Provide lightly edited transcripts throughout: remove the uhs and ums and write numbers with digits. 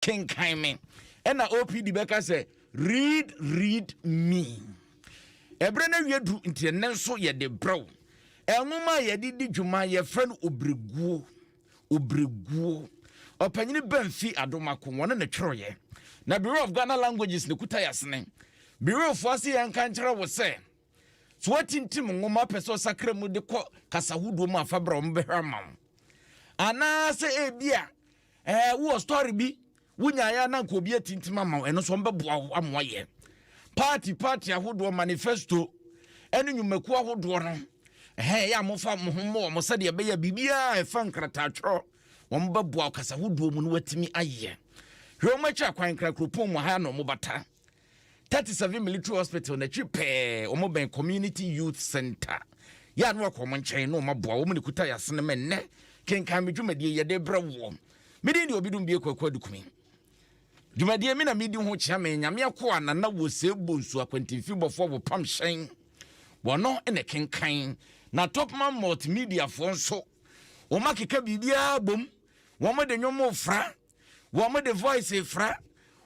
Kenkan me. Ɛna OPD bɛka sɛ read read me. Ɛberɛ no awie duru nti ɛnnɛ nso yɛde brɛ wo. Nwoma a yɛde di dwuma yɛfrɛ no Obreguo. Obreguo. Ɔpanyini Bamfi Adomako wɔne ne twerɛeɛ. Na Bureau of Ghana Languages ne kuta yɛasene. Bureaufoɔ ase yɛnka nkyerɛ wo sɛ so woatintim nwoma pɛ sɛ ɔsakra mu de kɔ kasa hodoɔ mu afa berɛ a wɔbɛhwɛ ama wo. Anaasɛ ebia Ɛɛ wowɔ story bi wonyaeɛ a na nka obi atintim ama wo, ɛno nso wɔbɛboa wo ama woayɛ. Party party ahodoɔ, manifesto ɛne nnwumakuo ahodoɔ no, ɛhɛn ɛyɛ a mofa mo ho mmɔ wɔn sɛdeɛ ɛbɛyɛ biribiara a ɛfa nkrataatwerɛ wɔn bɛboa wo kasa hodoɔ mu no watumi ayɛ. Hwɛ wɔn akyi akwan nkra kuropɔn mu ha na wɔn bata. 37 Military Hospital n'akyi pɛɛ, wɔn bɛn Community Youth Center. Yɛ a na wakɔ wɔn nkyɛn na wɔn aboa wɔn ne kuta yɛ asene mɛ nnɛ. Kenkan me dwumadie yɛde brɛ woɔ. Me din de Obidum Bie Kwaku Adukumi. Dwumadie me na medi ho kyea me Nyame akoa Nana Wose Bonsu akwantimfi bɔfoɔ wɔ pam hyɛn. Wɔno na kenkan. Na Topman Multimedia foɔ nso wɔn akeka biribiara bom. Wɔn de nnwom fra. Wɔn de voice fra,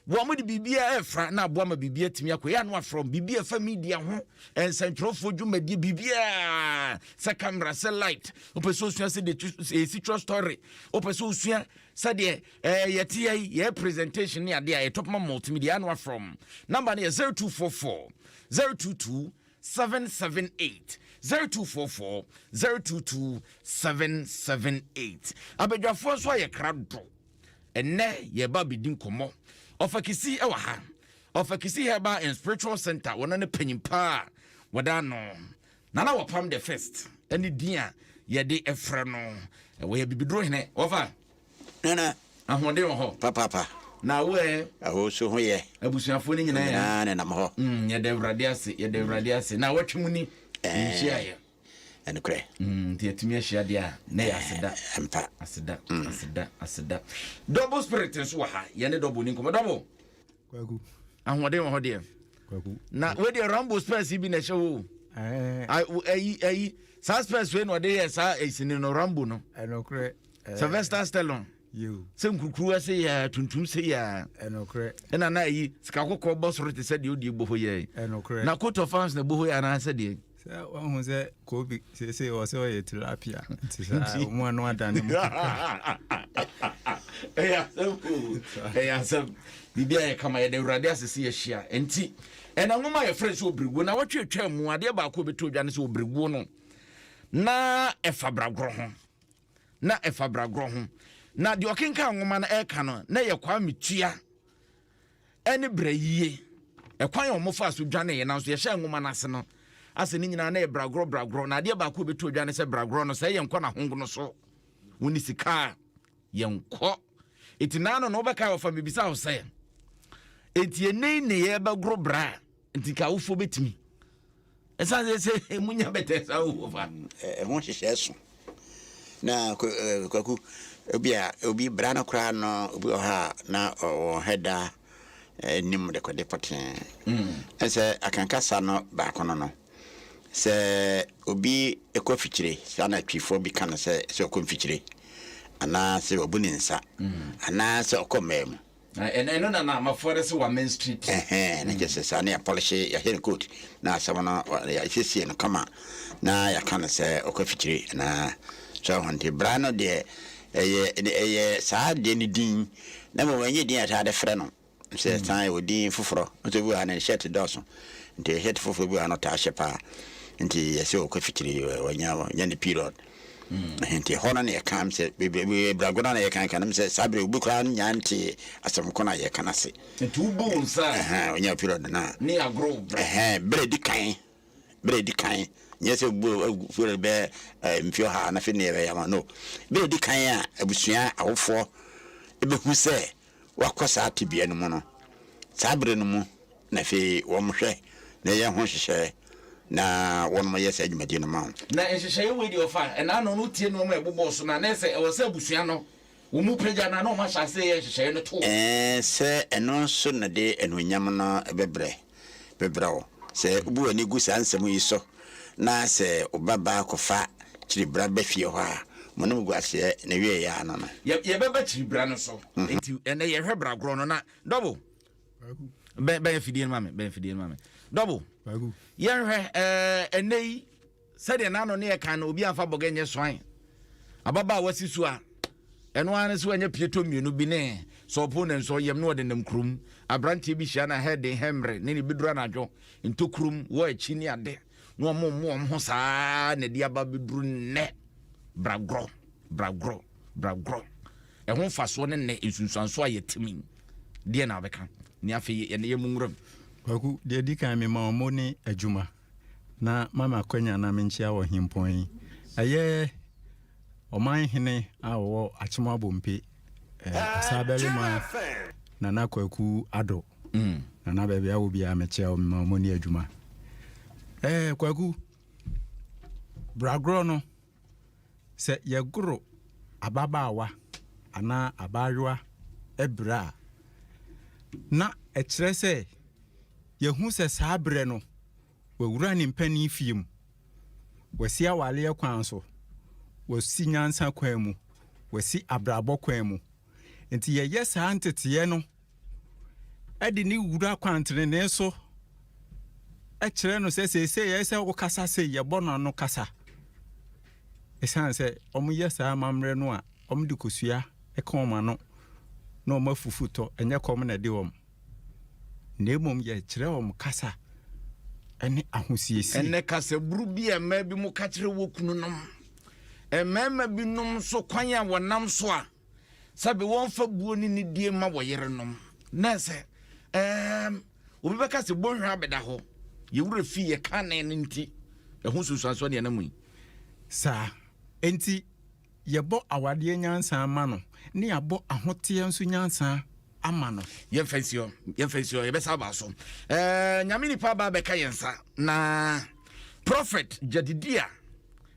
wɔn de biribiara ɛfra na aboa ma biribi atumi akɔ. Yɛ ano afrɛ wɔn biribi ɛfa media ho, nsɛntwerɛfoɔ dwumadie, biribiara sɛ camera, sɛ light. Wopɛ sɛ osua sɛ de esi twerɛ story, wopɛ sɛ osua sɛdeɛ ɛɛ yɛte yɛ yɛ presentation ne adeɛ a yɛtɔ poma multimedia ano afrɛ wɔn. Number no yɛ 0244 022 778 0244 022 778. Abadwafoɔ nso ayɛ krado. Ɛnnɛ yɛba bɛdi nkɔmmɔ. Ɔfakisi wɔ ha. Ɔfakisi Herbal and Spiritual Center wɔn ne panyin paa wɔda ano. Nana Wɔpam the first ɛne din a yɛde frɛ no. Wɔyɛ bibiduro hene. Wɔfa. Nana. Ahoɔden wɔ hɔ. Papaapa. Na wo ɛ. Ɛhɔ so ho yɛ. Abusuafoɔ no nyinaa. Nyinaa nenam hɔ. Yɛda Awurade ase, yɛda Awurade ase. Na wɔtwe mu ni. Nhyia yɛ. Ɛnokorɛ. Nti yɛtumi ahyia deɛ a, na yɛ aseda. Mpa. Aseda, aseda, aseda. Double spirit nso wɔ ha. Yɛne double ni nkɔmɔ. Double. Kwaku. Ahoɔden wɔ hɔ deɛ. Kwaku. Na wei deɛ Rambo spurs bi na ɛhyɛ hɔ o. Ayi ayi saa spurs wei na ɔde yɛ saa esini no Rambo no. Ɛnokorɛ. Sylvester Stallone. Sɛ nkurukuruwa sɛ yɛ tuntum sɛ yɛ. Ɛnokorɛ. Ɛna na ayi sika kɔkɔɔ bɔ soro te sɛ deɛ ɔdi bɔ hɔ yɛ. Ɛnokorɛ. Na coat of arms na bɔ hɔ yɛ anaasɛ deɛ. Sɛ wahu sɛ Kobe seesei wɔ sɛ ɔyɛ tilapia nti saa ɔmu ano adane mu kakra. Ɛyɛ asɛm o, ɛyɛ asɛm. Biribi ayɛ kama yɛde Awurade ase sɛ yɛahyia. Nti ɛna nwoma a yɛfrɛ sɛ Obiriguo na wɔtwe atwa mu adeɛ baako a ɛbɛtɔ dwa ne sɛ Obiriguo no na ɛfa bragorɔ ho. Na ɛfa bragorɔ ho. Na deɛ ɔkenkan nwoma no ɛreka no na ɛyɛ Kwame Tua. ne brɛ yie. Ɛkwan a wɔfaa so dwaneeɛ nanso yɛhyɛɛ nwoma no ase no, asɛ ne nyinaa na ɛyɛ bragorɔ bragorɔ. Na adeɛ baako a ɛbɛtu odwa ne sɛ bragorɔ no, sɛ yɛnkɔ n'ahongono so, wonni sika a, yɛnkɔ. Enti naano no wobɛkae wɔfa mebisa wo sɛ, enti ɛnɛ yi ne yɛbɛgoro bra a, nti nka awofoɔ bɛtumi? Ɛsiane sɛ sɛ munya bɛtɛ saa o wɔfa. Ɛho nhyehyɛɛ so. Na Kwaku, obi a obi bra no koraa no, obi wɔ hɔ a na ɔnhɛ da nim dekode pɔtee. Ɛsɛ akankasa no baako no no, sɛ obi kɔ afikyire, saa na Twifoɔ bi ka no sɛ sɛ ɔkɔ mfikyire, anaa sɛ wabu ne nsa, anaa sɛ ɔkɔ mmaa mu. Na ɛno ɛno na na amafoɔ de se wa main street. Ɛhɛn, na kyerɛ sɛ saa na yɛapɔlehye, yɛahyɛ no coat, na asɛm no yɛasiesie no kama, na yɛaka no sɛ ɔkɔ afikyire anaa. So ahu? Nti bra no deɛ, ɛyɛ ɛyɛ saa adeɛ no din, na mmom ɛnyɛ din a yɛtaa de frɛ no. Sɛ san yɛwɔ din foforɔ, wohu sɛ obi wɔ ha no ne shirt dɔɔso, nti shirt foforɔ bi wɔ ha no ɔtaa hyɛ paa, nti yɛse ɔkɔ afikyire, wanya wanya ne period. Nti ɛhɔ no na yɛka m sɛ brago no na yɛka ka no m sɛ saa berɛ obi koraa nya nte asɛm ko no a yɛka no ase. Nti wobɔ wo nsa a ɔnya period no a ne agorɔ berɛ. Berɛ di kan berɛ di kan nyɛ sɛ bu period bɛɛ mfeɛ ɔha na afei ne yɛbɛyɛ ama no berɛ di kan a abusua awofoɔ ɛbɛhu sɛ wakɔ saa tebea no mu no, saa bere no mu na afei wɔhwɛ na yɛ ho nhyehyɛe na wɔyɛ saa dwumadi no ma wo. Na nhyehyɛe wei deɛ ɔfa ɛna ano no tie nneɛma a ɛbobɔɔ so no a, na ɛsɛ ɛwɔ sɛ abusua no wɔn mu pagya no a na wɔahyɛ aseɛ yɛ nhyehyɛe no to hɔ. Ɛɛ, sɛ ɛno nso na ɛde anuonyam no bɛbrɛ bɛbrɛ wo. Sɛ wobu w'ani gu saa nsɛm yi so na sɛ wo babaa kɔfa kyiribra ba fie hɔ a, Mo ne guaseɛ na wie yɛ ano no. Yɛbɛba kyiribra no so. Nti ɛnɛ yɛhwɛ bragorɔ no na dɔbo. Bɛn bɛn afidie no ma me, bɛn afidie no ma me. Dɔbo. Yɛnhwɛ ɛɛ ɛnɛ yi sɛdeɛ n'ano ne yɛ kan no obi anfa bɔgɛ nyɛ swan. Ababaawa si so a ɛno ara ne sɛ wanya pieto mmienu bi ne sɔɔpo ne nsɔ yam na ɔde nam kurom. Aberanteɛ bi hyia na hɛden hɛmmerɛ ne ne bɛduru anadwo ntokurom wɔ akyi ne ade na wɔn mmo wɔn ho saa na ɛde aba bɛduru nnɛ. Bragorɔ, bragorɔ, bragorɔ. Ɛho mfasoɔ ne nnɛ nsunsuansoɔ a yɛtumi deɛ na wabɛka ne afei yɛne yɛ mu nwuram. Kwaku, deɛ ɛdi kan mema wɔn ne adwuma na mama akwanya na menkyea wɔ hempɔn yi. Ɛyɛ Ɔman hene a ɔwɔ Akyem Abompe, Ɔsabarima Nana Kwaku Addo. Mm. Nana baabi a wɔ biara mekyea wo mema wɔn ne adwuma. Eh, Kwaku, bragorɔ no, sɛ yɛgoro ababaawa anaa abaayewa berɛ a, na ɛkyerɛ sɛ yɛhu sɛ saa berɛ no wawura ne mpanin fie mu. Wasi awareɛ kwan so, wasi nyansa kwan mu, wasi abrabɔ kwan mu. Nti yɛyɛ saa nteteɛ no de ne wura kwantenenee so kyerɛ no sɛ seesei ɛyɛ sɛ wokasa sei, yɛbɔ no ano kasa. Ɛsiane sɛ wɔyɛ saa amammerɛ no a, wɔde kosua ka wɔn ano na wɔn afufu tɔ, ɛnyɛ kɔm na ɛde wɔn. na mmom yɛkyerɛ wɔn kasa ne ahosiesie. Ɛnnɛ kasaburu bi a mmaa binom ka kyerɛ wɔ kununom, mmarima binom nso kwan a wɔnam so a sɛbe wɔmfa buo ne nidie ma wɔ yerenom na sɛ ɛɛm obi bɛka sɛ bɔnhwa abɛda hɔ yɛwura fi yɛ kane no nti ɛho nsunsuansoɔ ne ɛnam yi. Saa enti Yɛbɔ awadeɛ nyansa ma no, ne yɛabɔ ahoteɛ nso nyansa ama no. Yɛmfa nsi hɔ, yɛmfa nsi hɔ, yɛbɛsa aba so. Ɛɛ, Nyame nipa aba abɛka yɛn nsa na Prophet Jedidia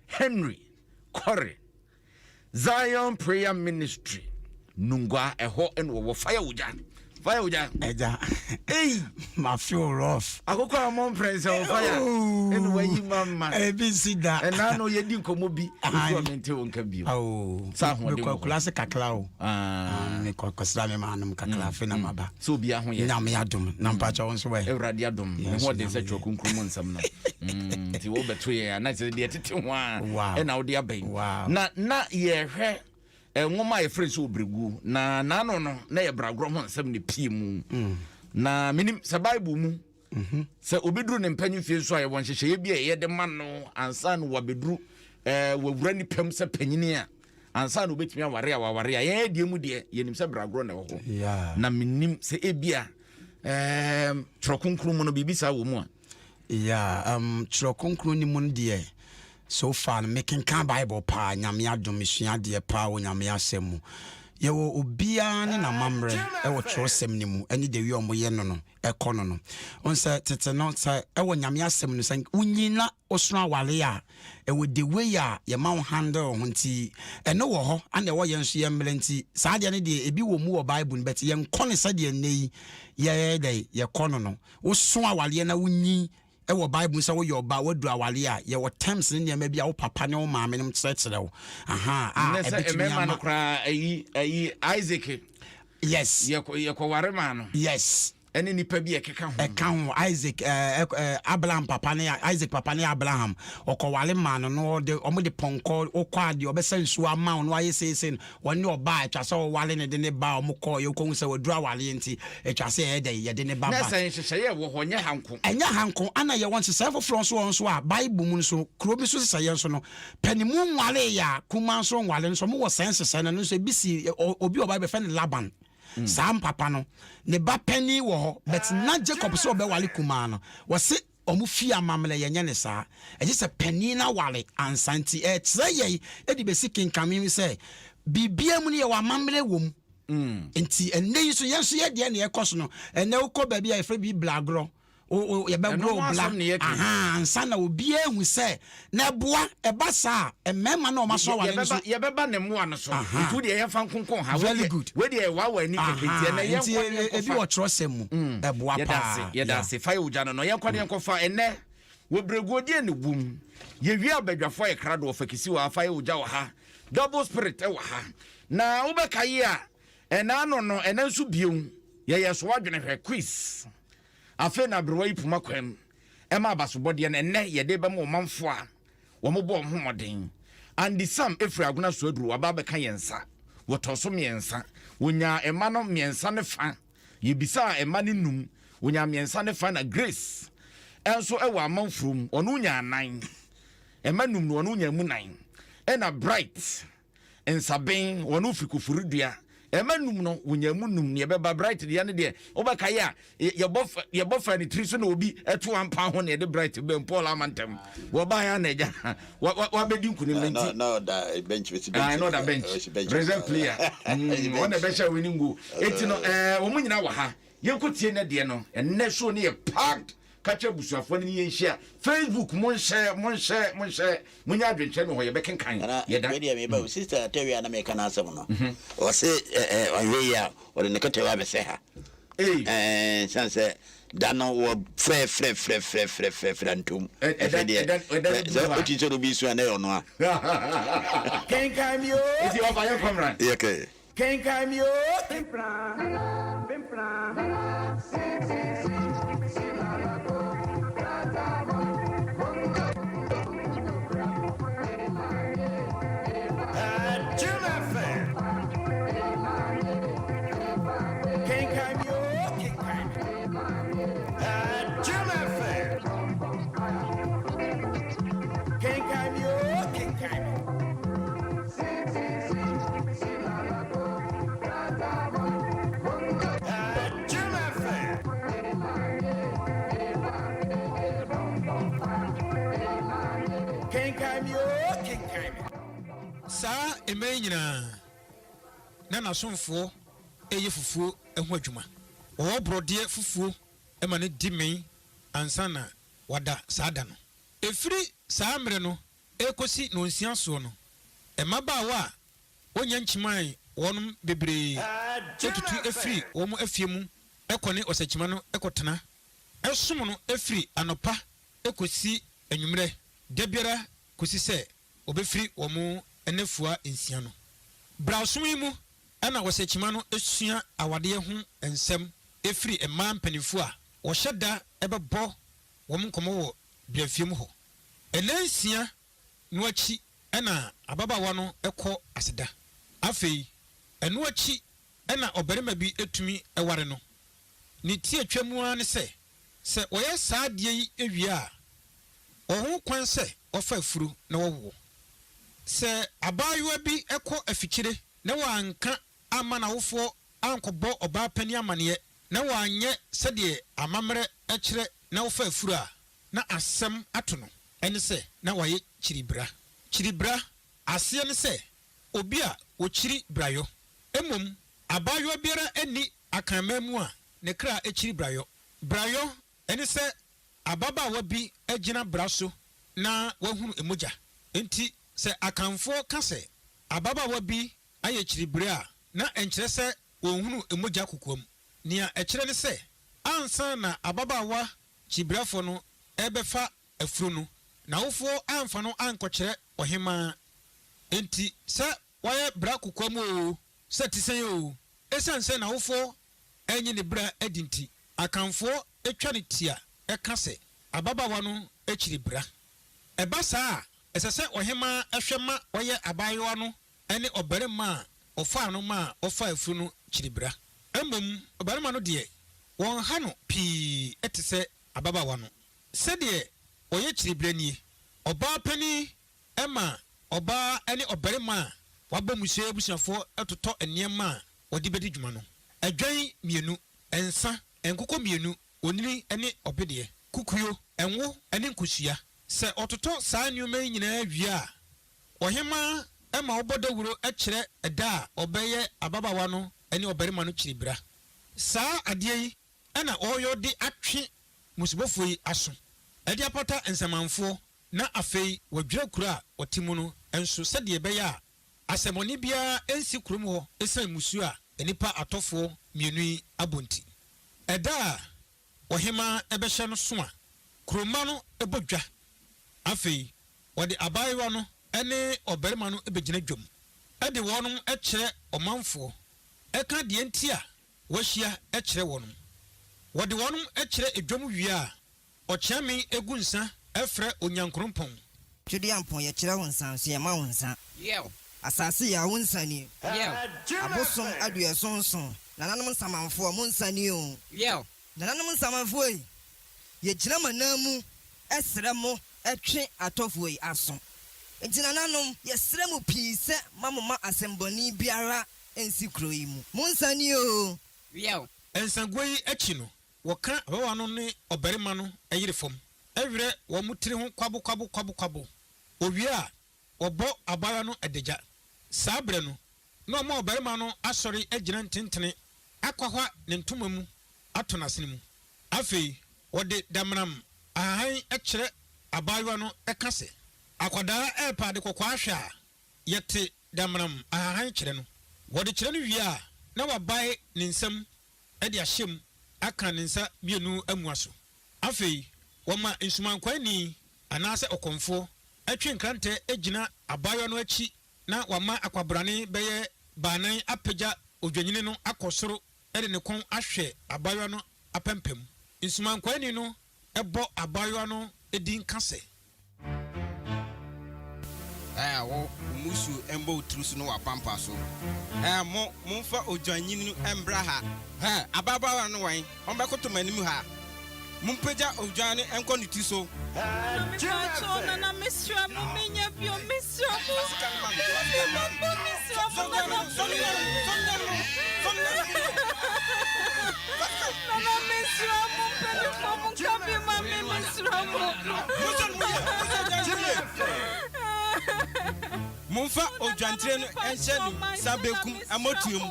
Henry Kɔre, Zion Prayer Ministry, Nungua, ɛhɔ ɛna wɔwɔ. Fire ogya, fire ogya. Ɛgya, Ei! ma feel rough. Akokɔ a ɔmɔ mprɛnsɛ wɔ fire ɛna wayi ma ma. Ebi nsi da. Ɛna no yɛdi nkɔmmɔ bi. Nso a mente wo nka bio. Sɛ ahoɔden wɔ hɔ. Mekɔ akuraase kakra o. Mekɔ kɔsra me maanom kakra afei na maba. Sɛ obi aho yɛ. Nyame adom. Na mpakyɛ wo nso ɛ. Awurade adom. Me ho ɔden sɛ Twerɛ Kronkron mu nsɛm no. Nti wobɛto yɛn a na kyerɛ deɛ ɛtete ho a ɛna wode aba yi. Na na yɛhwɛ Nwoma a yɛfrɛ no sɛ Ɔbrɛguo, na n'ano no na yɛ bragorɔ ho nsɛm na ɛpie mu. Na menim sɛ Bible mu, sɛ obi duru ne mpanyin fie nso a, yɛwɔ nhyehyɛeɛ bi a yɛyɛ de ma no ansa na wabɛduru eh, wawura nipa mu sɛ panyini a, ansa na obɛtumi aware a waware a. Yɛn deɛ mu deɛ, yɛnim sɛ bragorɔ na ɛwɔ hɔ. Na menim sɛ ebia eh, Twerɛ Kronkron mu no biribi saa wɔ mu a. Yeah, um, Twerɛ Kronkron no mu no deɛ, so far no, mekenkan Bible paa, Nyame adom, mesua adeɛ paa wɔ Nyame asɛm mu. Yɛwɔ obiara ne n'amammerɛ wɔ twerɛsɛm no mu, ɛne the way a wɔyɛ no no, ɛkɔ no no. Wohu sɛ tete no, sɛ ɛwɔ Nyame asɛm no, sɛ wonyin na wosono aware a, ɛwɔ the way a yɛma wo handle ho nti, ɛno wɔ hɔ, ana ɛwɔ yɛn nso yɛn mmerɛ nti, saa adeɛ no deɛ, ebi wɔ mu wɔ Bible no, but yɛnkɔ no sɛdeɛ nnɛ yi yɛyɛ dɛn, yɛkɔ no no. Woso awareɛ na wonyin wɔ Bible mu sɛ woyɛ ɔbaa woaduru awareɛ a, yɛwɔ terms ne nneɛma bi a wo papa ne wo maame nom kyerɛkyerɛ wo. Aha, a Nnɛ sɛ ɛbɛtumi mmarima no ama. koraa ayi ayi Isaac Yes. yɛkɔ yɛkɔware maa no. Yes. Ɛne nipa bi a ɛkeka ho. Ɛka ho Isaac ɛɛ ɛɛ Abraham papa ne Isaac papa ne Abraham ɔkɔware maa no no ɔde wɔn de pɔnkɔ wokɔ adeɛ ɔbɛsa nsuo ama wo na wayɛ seesei no Wɔne ɔbaa a ɛtwa sɛ ɔware no de ne ba a wɔkɔeɛ wokɔhu sɛ waduru awareɛ nti, ɛtwa sɛ yɛyɛ dɛn? Yɛde ne ba Na ba. sɛ nhyehyɛeɛ wɔ hɔ, ɛnyɛ ha nko. Ɛnyɛ ha nko, ana yɛwɔ nhyehyɛeɛ foforɔ nso wɔ hɔ nso a, Bible mu nso, kuro bi so nhyehyɛeɛ nso no, panimu nwareeɛ a, kumaa nso nware nso, wɔwɔ saa nhyehyɛeɛ no, ɛno nso ebi si, obi wɔ Bible yɛfrɛ no Laban, saa mpapa no, ne ba panin wɔ hɔ, but na Jacob sɛ ɔbɛware kumaa no, wɔse Wɔn fie amammerɛ yɛnyɛ no saa. Ɛgye sɛ panin no aware ansa. Nti ɛkyerɛ yɛn de bɛsi kenkamee mu sɛ biribiara mu no yɛwɔ amammerɛ wɔ mu. Nti ɛnnɛ yi nso yɛn nso yɛ deɛ na ɛkɔ so no. Ɛnnɛ wokɔ baabi a yɛfrɛ biribi blagorɔ. Yɛbɛgorɔ wo bla. Ahaa ansa na obiara ahu sɛ na ɛboa. Ɛba saa a mmarima no a wɔaso aware no nso. Yɛbɛba ne mmoa no so. Nti wo deɛ yɛmfa nkonkɔn ha. Very good. Wei deɛ ɛwaawa ani kɛkɛ nti ɛnɛ yɛnkɔ ne yɛnkɔfa. Ebi wɔ twerɛsɛm mu. Ɛboa paa. Yɛda ase. Fa yɛ ogya no no. Yɛnkɔ ne yɛnkɔfa ɛnɛ wɔ berɛguo deɛ ne wom. Yɛwie abadwafoɔ ayɛ krado wɔ fakisi wɔ ha. Fa yɛ ogya wɔ ha. Double Spirit wɔ ha. Na wobɛkae a, ɛna ano no, ɛnɛ nso bio, yɛyɛ so adwene hwɛ quiz. Afei na aberewa yi poma kwam ɛma abasobɔdeɛ no, ɛnɛ yɛde bɛma ɔmanfoɔ a wɔbɔ wɔn ho mmɔden. Andy Sam firi Agona Soaduro waba abɛka yɛn nsa. Wɔtɔɔ so mmiɛnsa. Wɔnyaa mma no mmiɛnsa ne fa. Yɛbisaa mma no num. Wɔnyaa mmiɛnsa ne fa na Grace nso wɔ amanfurom. Ɔno nyaa nan. Mma num no ɔno nyaa mu nan. Ɛna Bright Nsaben, wɔn firi Koforidua. Ɛma num no, wɔnya mu num. Nea ɛbɛba Bright deɛ no deɛ, wobɛkae a, yɛbɔ yɛbɔ fa ne tiri so na obi ɛto ampa ho na yɛde Bright bɛn Paul ama ntɛm. Wɔbaeɛ a na agya wabɛdi nkunim no nti. Na ɔda bench bɛsi bench. Na ɔda bench. Reserve player. Wɔn na ɛbɛhyɛ winning goal. Eti no, ɛɛ wɔn nyinaa wɔ ha. Yɛnkɔ tie nɛ deɛ no. Ɛnnɛ show no yɛ packed. Ka kyerɛ abusuafoɔ no ne yɛnhyia. Facebook monhyɛ monhyɛ monhyɛ monyɛ adwenkyerɛ no hɔ yɛbɛkenkan. Nana Yɛda. wei deɛ meba o sister Atawia na meka n'asɛm no ɔse ɛ ɛ ɔnhwɛ yie a ɔde ne ketewa bɛsɛ ha Ei. ɛɛ sane sɛ da no wɔ frɛ frɛ frɛ frɛ frɛ frɛ frɛ ntom Ɛ- ɛfɛ ɛda- deɛ ɛda- ɛda no sɛ duru sɛ hɔ a. ɔti sɛ obi su a na ɛyɛ ɔno a Kenkan mi o. Nti ɔfa yɛn kɔmran. yɛ kɛ Kenkan mi o. Saa mmerɛ yi nyinaa, na n'asomfoɔ reyɛ fufuo ho adwuma. Wɔwɔ borɔdeɛ fufuo ma no di mee ansa na wɔada saa da no. Ɛfiri saa mmerɛ no rekɔsi nnɔnsia soɔ no, mmabaawa a wɔnnya nkyimae wɔn bebree tutu firi wɔn afie mu kɔ ne ɔsakyima no kɔtena som no firi anɔpa kɔsi anwummerɛ da biara kɔsi sɛ wɔbɛfiri wɔn nnafua nsia no. Brasom yi mu na ɔsakyima no sua awadeɛ ho nsɛm firi mmaa mpanimfoɔ a wɔhyɛ da bɛbɔ wɔn nkɔmmɔ wɔ brafie mu hɔ. Nnansia no akyi na ababaawa no kɔ aseda. Afei, ɛno akyi na ɔbarima bi tumi ware no. Ne tiatwa mu ara ne sɛ, sɛ wɔyɛ saa adeɛ yi wie a, wɔwɔ ho kwan sɛ wɔfa afuro na wɔwoɔ. Sɛ abaayewa bi kɔ afikyire na wanka amma n'awofoɔ ankɔbɔ ɔbaa panin amaneɛ na wanyɛ sɛdeɛ amammerɛ kyerɛ na ɔfa afuro a, na asɛm ato no, ɛne sɛ na wayɛ kyiribra. Kyiribra aseɛ ne sɛ obi a ɔkyiri brayɔ. Mmom abaayewa biara nni Akanman mu a ne kra kyiri brayɔ. Brayɔ ne sɛ ababaawa bi agyina bra so na wahunu mogya. Enti sɛ Akanfoɔ ka sɛ ababaawa bi ayɛ kyiribire a, na ɛnkyerɛ sɛ ɔnhunu mogya kokoam. Nea ɛkyerɛ ne sɛ ansa na ababaawa kyibirafoɔ no rebɛfa afuro no, n'awofoɔ amfa no ankɔkyerɛ ɔhemmaa. Enti sɛ wayɛ bra kokoam oo, sɛ ɛte sɛn oo, esiane sɛ n'awofoɔ annye ne bra adi nti, Akanfoɔ twa no tia ka sɛ ababaawa no kyiri bra. Ɛba saa a, ɛsɛ sɛ ɔhemmaa hwɛ ma ɔyɛ abaayewa no ne ɔbarima a ɔfaa no maa ɔfaa afuru no kyiri bra. Mmom ɔbarima no deɛ, wɔnha no pii te sɛ ababaawa no. Sɛdeɛ wɔyɛ kyiri bra nie, Ɔbaa panin ma ɔbaa ne ɔbarima a wɔabɔ mmusua abusuafoɔ totɔ nneɛma a wɔde bɛdi dwuma no. Adwan mmienu, nsa, nkokɔ mmienu, onini ne ɔbedeɛ, kukuo, ngo ne nkosua. Sɛ ɔtotɔ saa nneɛma yi nyinaa wie a, Ɔhemmaa ma wɔbɔ dawuro kyerɛ da a ɔbɛyɛ ababaawa no ne ɔbarima no kyiribra. Saa adeɛ yi na wɔyɔ de atwe mmusubɔfoɔ yi aso, de apata nsamanfoɔ na afei wɔadwira kuro a wɔte mu no nso sɛdeɛ ɛbɛyɛ a asɛmmɔne biara nsi kurom hɔ ɛsiane mmusuo a nnipa atɔfoɔ mmienu yi abɔ nti. Ɛda a ɔhemmaa bɛhyɛ no so a, kuromma no bɔ dwa. Afei Wɔde abaayewa no ne ɔbarima no bɛgyina dwam. de wɔnom kyerɛ ɔmanfoɔ, ka deɛ nti a wɔahyia kyerɛ wɔnom. Wɔde wɔnom kyerɛ dwam wie a, ɔkyeame gu nsa frɛ Onyankrompɔn. Twedeampɔn, yɛkyerɛ wo nsa nso yɛma wo nsa. Yɛw. Asase Yaa, wo nsa nie. Yɛw. Abosom aduɔson nson, nananom nsamanfoɔ, mo nsa nie o. Yɛw. Nananom nsamanfoɔ ei, yɛgyina mo anan mu srɛ mo twe atɔfoɔ yi aso. Enti nananom, yɛsrɛ mo pii sɛ mma mo mma asɛmmɔne biara nsi kuro yi mu. Mo nsa nie o. Yɛw. Nsaguo yi akyi no, wɔka ababaawa no ne ɔbarima no yere fam, werɛ wɔn tiri ho kwabokwabo-kwabokwabo. Wɔwie a, wɔbɔ abaayewa no adagya. Saa berɛ no, na wɔma ɔbarima no asɔre agyina ntentene akwahwa ne ntoma mu ato n'asene mu. Afei, wɔde damnam ahahan kyerɛ abaayewa no ka sɛ, Akwadaa repɛ ade kɔkɔɔ ahwɛ a, yɛte damnam ahahan kyerɛ no. Wɔde kyerɛ no wie a, na wabae ne nsam de ahyɛ mu aka ne nsa mmienu amua so. Afei, wɔma nsumankwani anaasɛ ɔkɔmfoɔ twe nkrantɛ gyina abaayewa no akyi na wama akwabrane bɛyɛ baanan apagya odwennini no akɔ soro de ne kɔn ahwɛ abaayewa no apampam. Nsumankwani no bɔ abaayewa no din ka sɛ. Ɛɛ, wo, wo mmusuo mmɔ wo tiri so ne w'apampa so. Ɛɛ, mo, momfa odwannini no mmra ha. Ɛɛ, ababaawa no wɛn, ɔmmɛkoto m'anim ha. Mompagya odwan no nkɔ ne ti so. Nana mepakyɛw nana mesrɛ mo menyɛ bio mesrɛ mo mehu me mmɔbɔ mesrɛ mo nana Nana mesrɛ mo mpanyinfoɔ mo nka bi ma me mesrɛ mo. Momfa odwantire no nhyɛ ne nsa benkum mmɔtoam.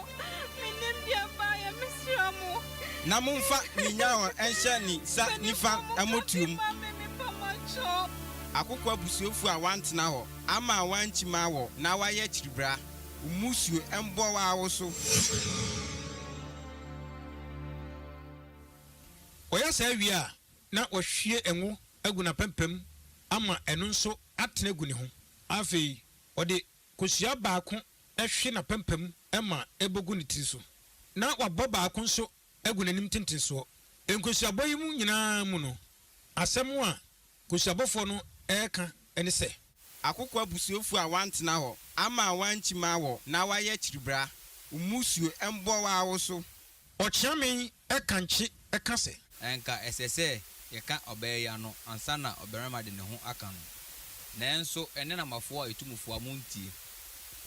Menim deɛ baayɛ mesrɛ mo. Na momfa ne nnyawa nhyɛ ne nsa nifa mmɔtoam. Akokoaa abusuafoɔ a wɔantena hɔ amma wɔankyim awɔ na wɔayɛ akyiribra, wo mmusuo mmɔ w'awo so. Ɔyɛ saa wie a, na wahwie ngo agu n'apampam ama ɛno nso atene agu ne ho. Afei ɔde kosua baako hwe n'apampam ma ɛbɔ gu ne tiri so, na wabɔ baako nso agu n'anim ntentensoɔ. Nkosuabɔ yi mu nyinaa mu no, asɛm a kosuabɔfoɔ no reka ne sɛ. Akokoa abusuafoɔ a wɔantena hɔ amma wɔankyim awɔ na wɔayɛ akyiribra, wo mmusuo mmɔ w'awo so. Ɔkyeame kankye ka sɛ. Anka ɛsɛ sɛ yɛka ɔbaa yi ano ansa na ɔbarima de ne ho aka no. Nanso ɛnnɛ Namafoɔ a ɛtu mo fo a montie.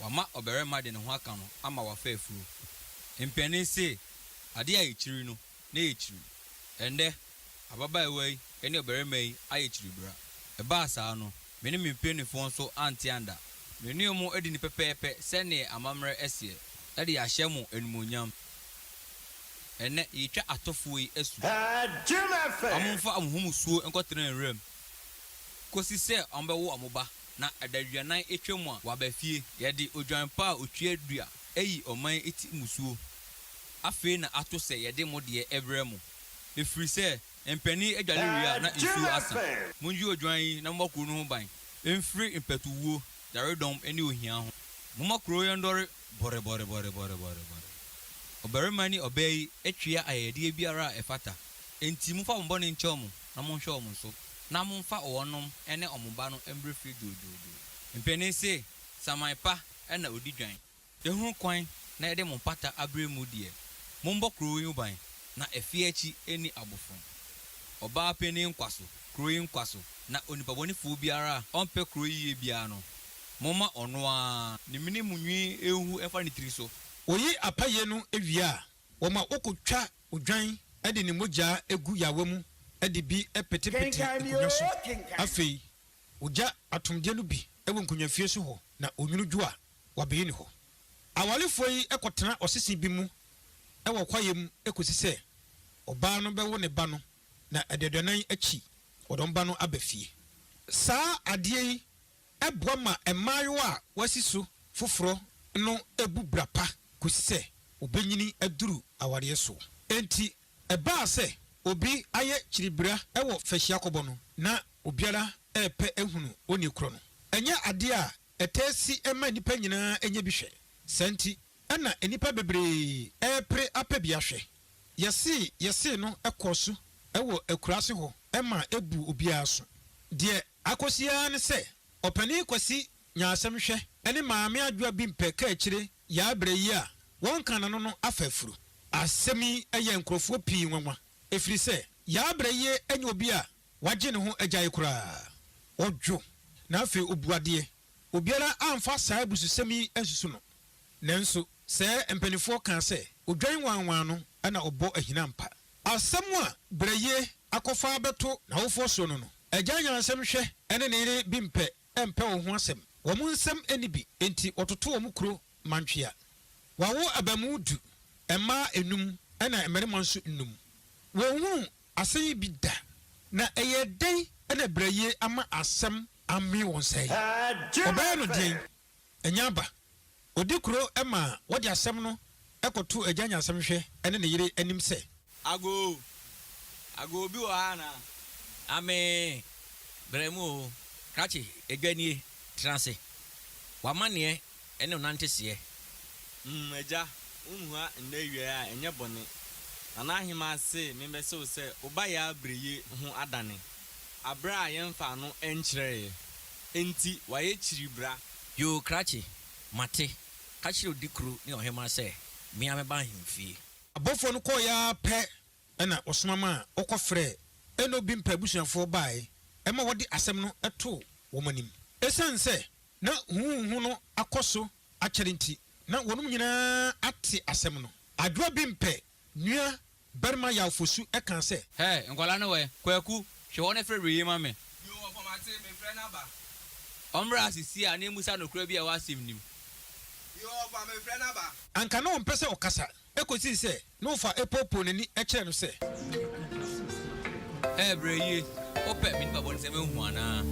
Wama ɔbarima de ne ho aka no ama wafa afuro. Mpanin se, adeɛ a yɛkyiri no, na yɛkyiri. Ɛnnɛ, ababaawa yi ne ɔbarima yi ayɛ kyiribra. Ɛbaa saa no, me ne me mpanimfoɔ nso ante anda. Me ne wɔn adi no pɛpɛɛpɛ sɛdeɛ amammerɛ seɛ, de ahyɛ mo animuonyam. Ɛnnɛ, yɛretwa atɔfoɔ yi asu. Wɔmfa wɔn ho mmusuo nkɔtena nwuram kɔsi sɛ wɔbɛwo wɔn ba, na adaduanan atwam a, wɔaba fie. Yɛde odwan pa a ɔtua dua ayi ɔman yi ti mmusuo. Afei na ato sɛ yɛde mo deɛ rebrɛ mo, ɛfiri sɛ mpanin adwale wie a na nsuo asa. Mongye odwan yi na mommɔ kuro no ho ban mfiri mpatuwuo, yaredɔm ne ohia ho. Momma kuro yi nnɔre bɔrebɔrebɔrebɔrebɔre. Ɔbarima ne ɔbaa yi atwea ayɛyɛdeɛ biara a ɛfata. Enti momfa wɔn bɔne nkyɛ wɔn na monhwɛ wɔn so, na momfa wɔnom ne wɔn ba no mmrɛ fie dwoodwoodwoo. Mpanin se, Saman pa na ɔdi dwan. Yɛhunu kwan na yɛde mo mpata abrɛ mu deɛ, mombɔ kuro yi ho ban, na afie akyi nni abofono. Ɔbaa panin nkwa so, kuro yi nkwa so, na onipabɔnefoɔ biara a ɔmpɛ kuro yi yie biara no, momma ɔno ara. Ne mene mu nwi nhu mfa ne tiri so. Wɔyi apayɛ no wie a, wɔma wɔkɔtwa odwan de ne mogya gu yaawa mu de bi petepete nkonnwa so. Afei, wɔgya atomdeɛ no bi wɔ nkonnwafie so hɔ na onwunu dwo a, wɔabeyi no hɔ. Awarefoɔ yi kɔtena ɔsese bi mu wɔ kwaeɛ mu kɔsi sɛ ɔbaa no bɛwo ne ba no na adaduanan akyi wɔde wɔn ba no aba fie. Saa adeɛ yi boa ma mmaayewa a wɔasi so foforɔ no bu bra pa kɔsi sɛ wɔbɛnyini aduru awareɛ soɔ. Enti ɛbaa sɛ obi ayɛ kyiribira wɔ fahyiakɔbɔ no na obiara repɛ ahunu onii korɔ no. Ɛnyɛ adeɛ a. ɛtaa si ma nnipa nyinaa nya bi hwɛ. Saa nti na nnipa bebree repere apɛ bi ahwɛ. Yɛsee yɛsee no kɔɔ so wɔ akuraase hɔ ma ebuu obiara aso. Deɛ akɔsi ara ne sɛ Ɔpanin Kwasi Nyaasɛm hwɛ ne Maame Adwoa Bimpɛ kaakyire Yaa berɛ yi a wɔnka n'ano no afa afuru. Asɛm yi yɛɛ nkurɔfoɔ pii nwanwa ɛfiri sɛ Yaa berɛ yi nyɛ obi a wagye ne ho agyae koraa. Ɔdwo na afei ɔbu adeɛ. Obiara amfa saa abususɛm yi ansusu no. Nanso sɛɛ mpanimfoɔ kaa sɛ, Odwan nwanwaa no na ɔbɔ ahina ampa. Asɛm a Brayie akɔfa abɛto n'awofoɔ soɔ no no, Agya Nyansɛm hwɛ ne ne yere Bimpɛ mpɛ wɔn ho asɛm. Wɔn nsam nni bi, enti wɔtoto wɔn kuro mantwea. Wɔawo abamu du, mmaa nnum ɛna mmarima nso nnum. Wɔnhunuu asɛm yi bi da. Na ɛyɛɛ dɛn na Brayie ama asɛm amee wɔn sɛɛ yi? Wɔbɛyɛ no deɛn? Ɛnyɛ aba. Ɔdi kuro ma wɔde asɛm no kɔto Agya Nyansamhwɛ ne ne yere anim sɛ. Agoo! Agoo obi wɔ ha anaa? Amee! Bra mu oo. Krakye, adwa nie, tena ase. W'amanneɛ ne wo nanteseɛ. Mm, agya, wonhua nnɛ awiaɛ a, ɛnyɛ bɔne. Nana Ahemaa se membɛse wo sɛ wo ba Yaa Breye ho adane. Aberɛ a yɛmfa ano nkyerɛeɛ. Enti wayɛ kyiribra. Yoo krakye, mate. Ka kyerɛ odikuro ne ɔhemmaa sɛ me ara mɛba ahemfie. Abɔfoɔ no kɔeɛ ara pɛ na wɔsoma maa wɔkɔfrɛɛ Eno Bimpa abusuafoɔ baeɛ ma wɔde asɛm no too wɔn anim. Esiane sɛ na huhuhuhu no akɔ so akyɛre nti, na wɔnom nyinaa ate asɛm no. Adwoa Bimpɛ nua barima Yaw Fosu kaa sɛ. Hey, nkwadaa no wɔ he? Kwaku, hwɛ hɔ na frɛ Reye ma me. Yoo, ɔfa mate, mefrɛ no aba. Ɔmmra ha sesie a na yɛmmisa nokorɛ bi a ɛwɔ asɛm no mu. Yoo, ɔfa mefrɛ no aba. Anka na ɔmpɛ sɛ ɔkasa kosii sɛ na ɔfa poopoo n'ani kyerɛɛ no sɛ. Hey, brɛ yie, wopɛ me nipa bɔnesɛm ahu anaa?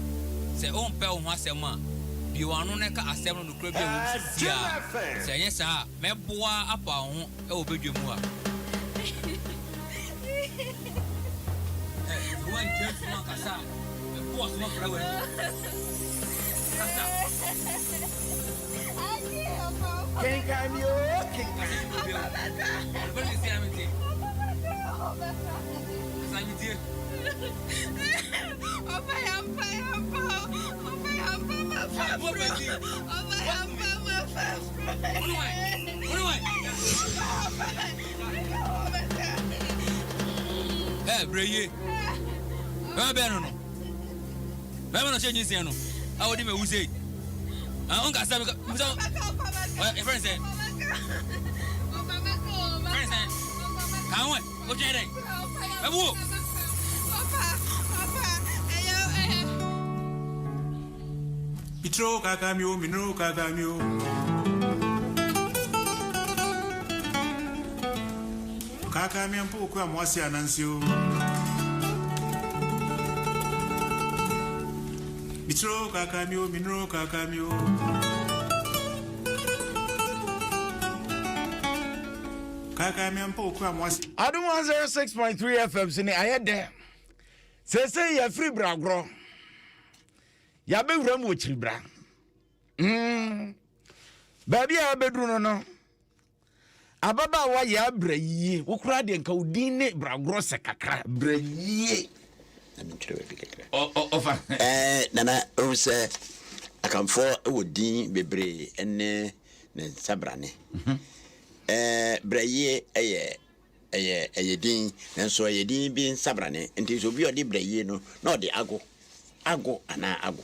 Sɛ wompɛ wo ho asɛm a, bue w'ano na ka asɛm no nokorɛ bi a ɛwɔ mu sesie ara. Sɛ ɛnyɛ saa a, mɛboa apa wo ho wɔ badwa mu ha. Hey, sɛ woangyina nsu mu ankasa a, mɛbɔ w'asom afra w'ani. Kasa! Kenkan mi o, kenkan. Ɛ brɛ yie. Bɛma bɛn no no. Bɛma no hyɛ nyinsɛn no a wɔde ma ewu sei. Ah, onka sɛ musa ɛ friend sɛ. Friend sɛ. Ka ho ɛ, wotwɛn dɛn? Ɛbu o. Mitro kakamio, minro kakamio. Kakamia mpo kwa mwasi anansio. Mitro kakamio, minro kakamio. Kakamia mpo kwa mwasi. Adum 106.3 FM so ne ayɛ dɛ. Seesei yɛafiri bragorɔ. Yɛabɛwura mu wɔ kyiribra. Mm. Baabi a yɛabɛduru no no, ababaawa yɛ abrɛ yie. Wo koraa deɛ nka wo din ne bragorɔ sɛ kakra. Brɛ yie. Na mentwerɛ baabi kakra. Ɔfa. Ɛɛ nana wohu sɛ Akanfoɔ wɔ din bebree ne ne nsabrane. Ɛɛ brɛ yie yɛ Ɛyɛ ɛyɛ din, nanso ɛyɛ din bi nsabrane. Nti sɛ obi a ɔde brɛ yie no, na ɔde ago, ago anaa ago.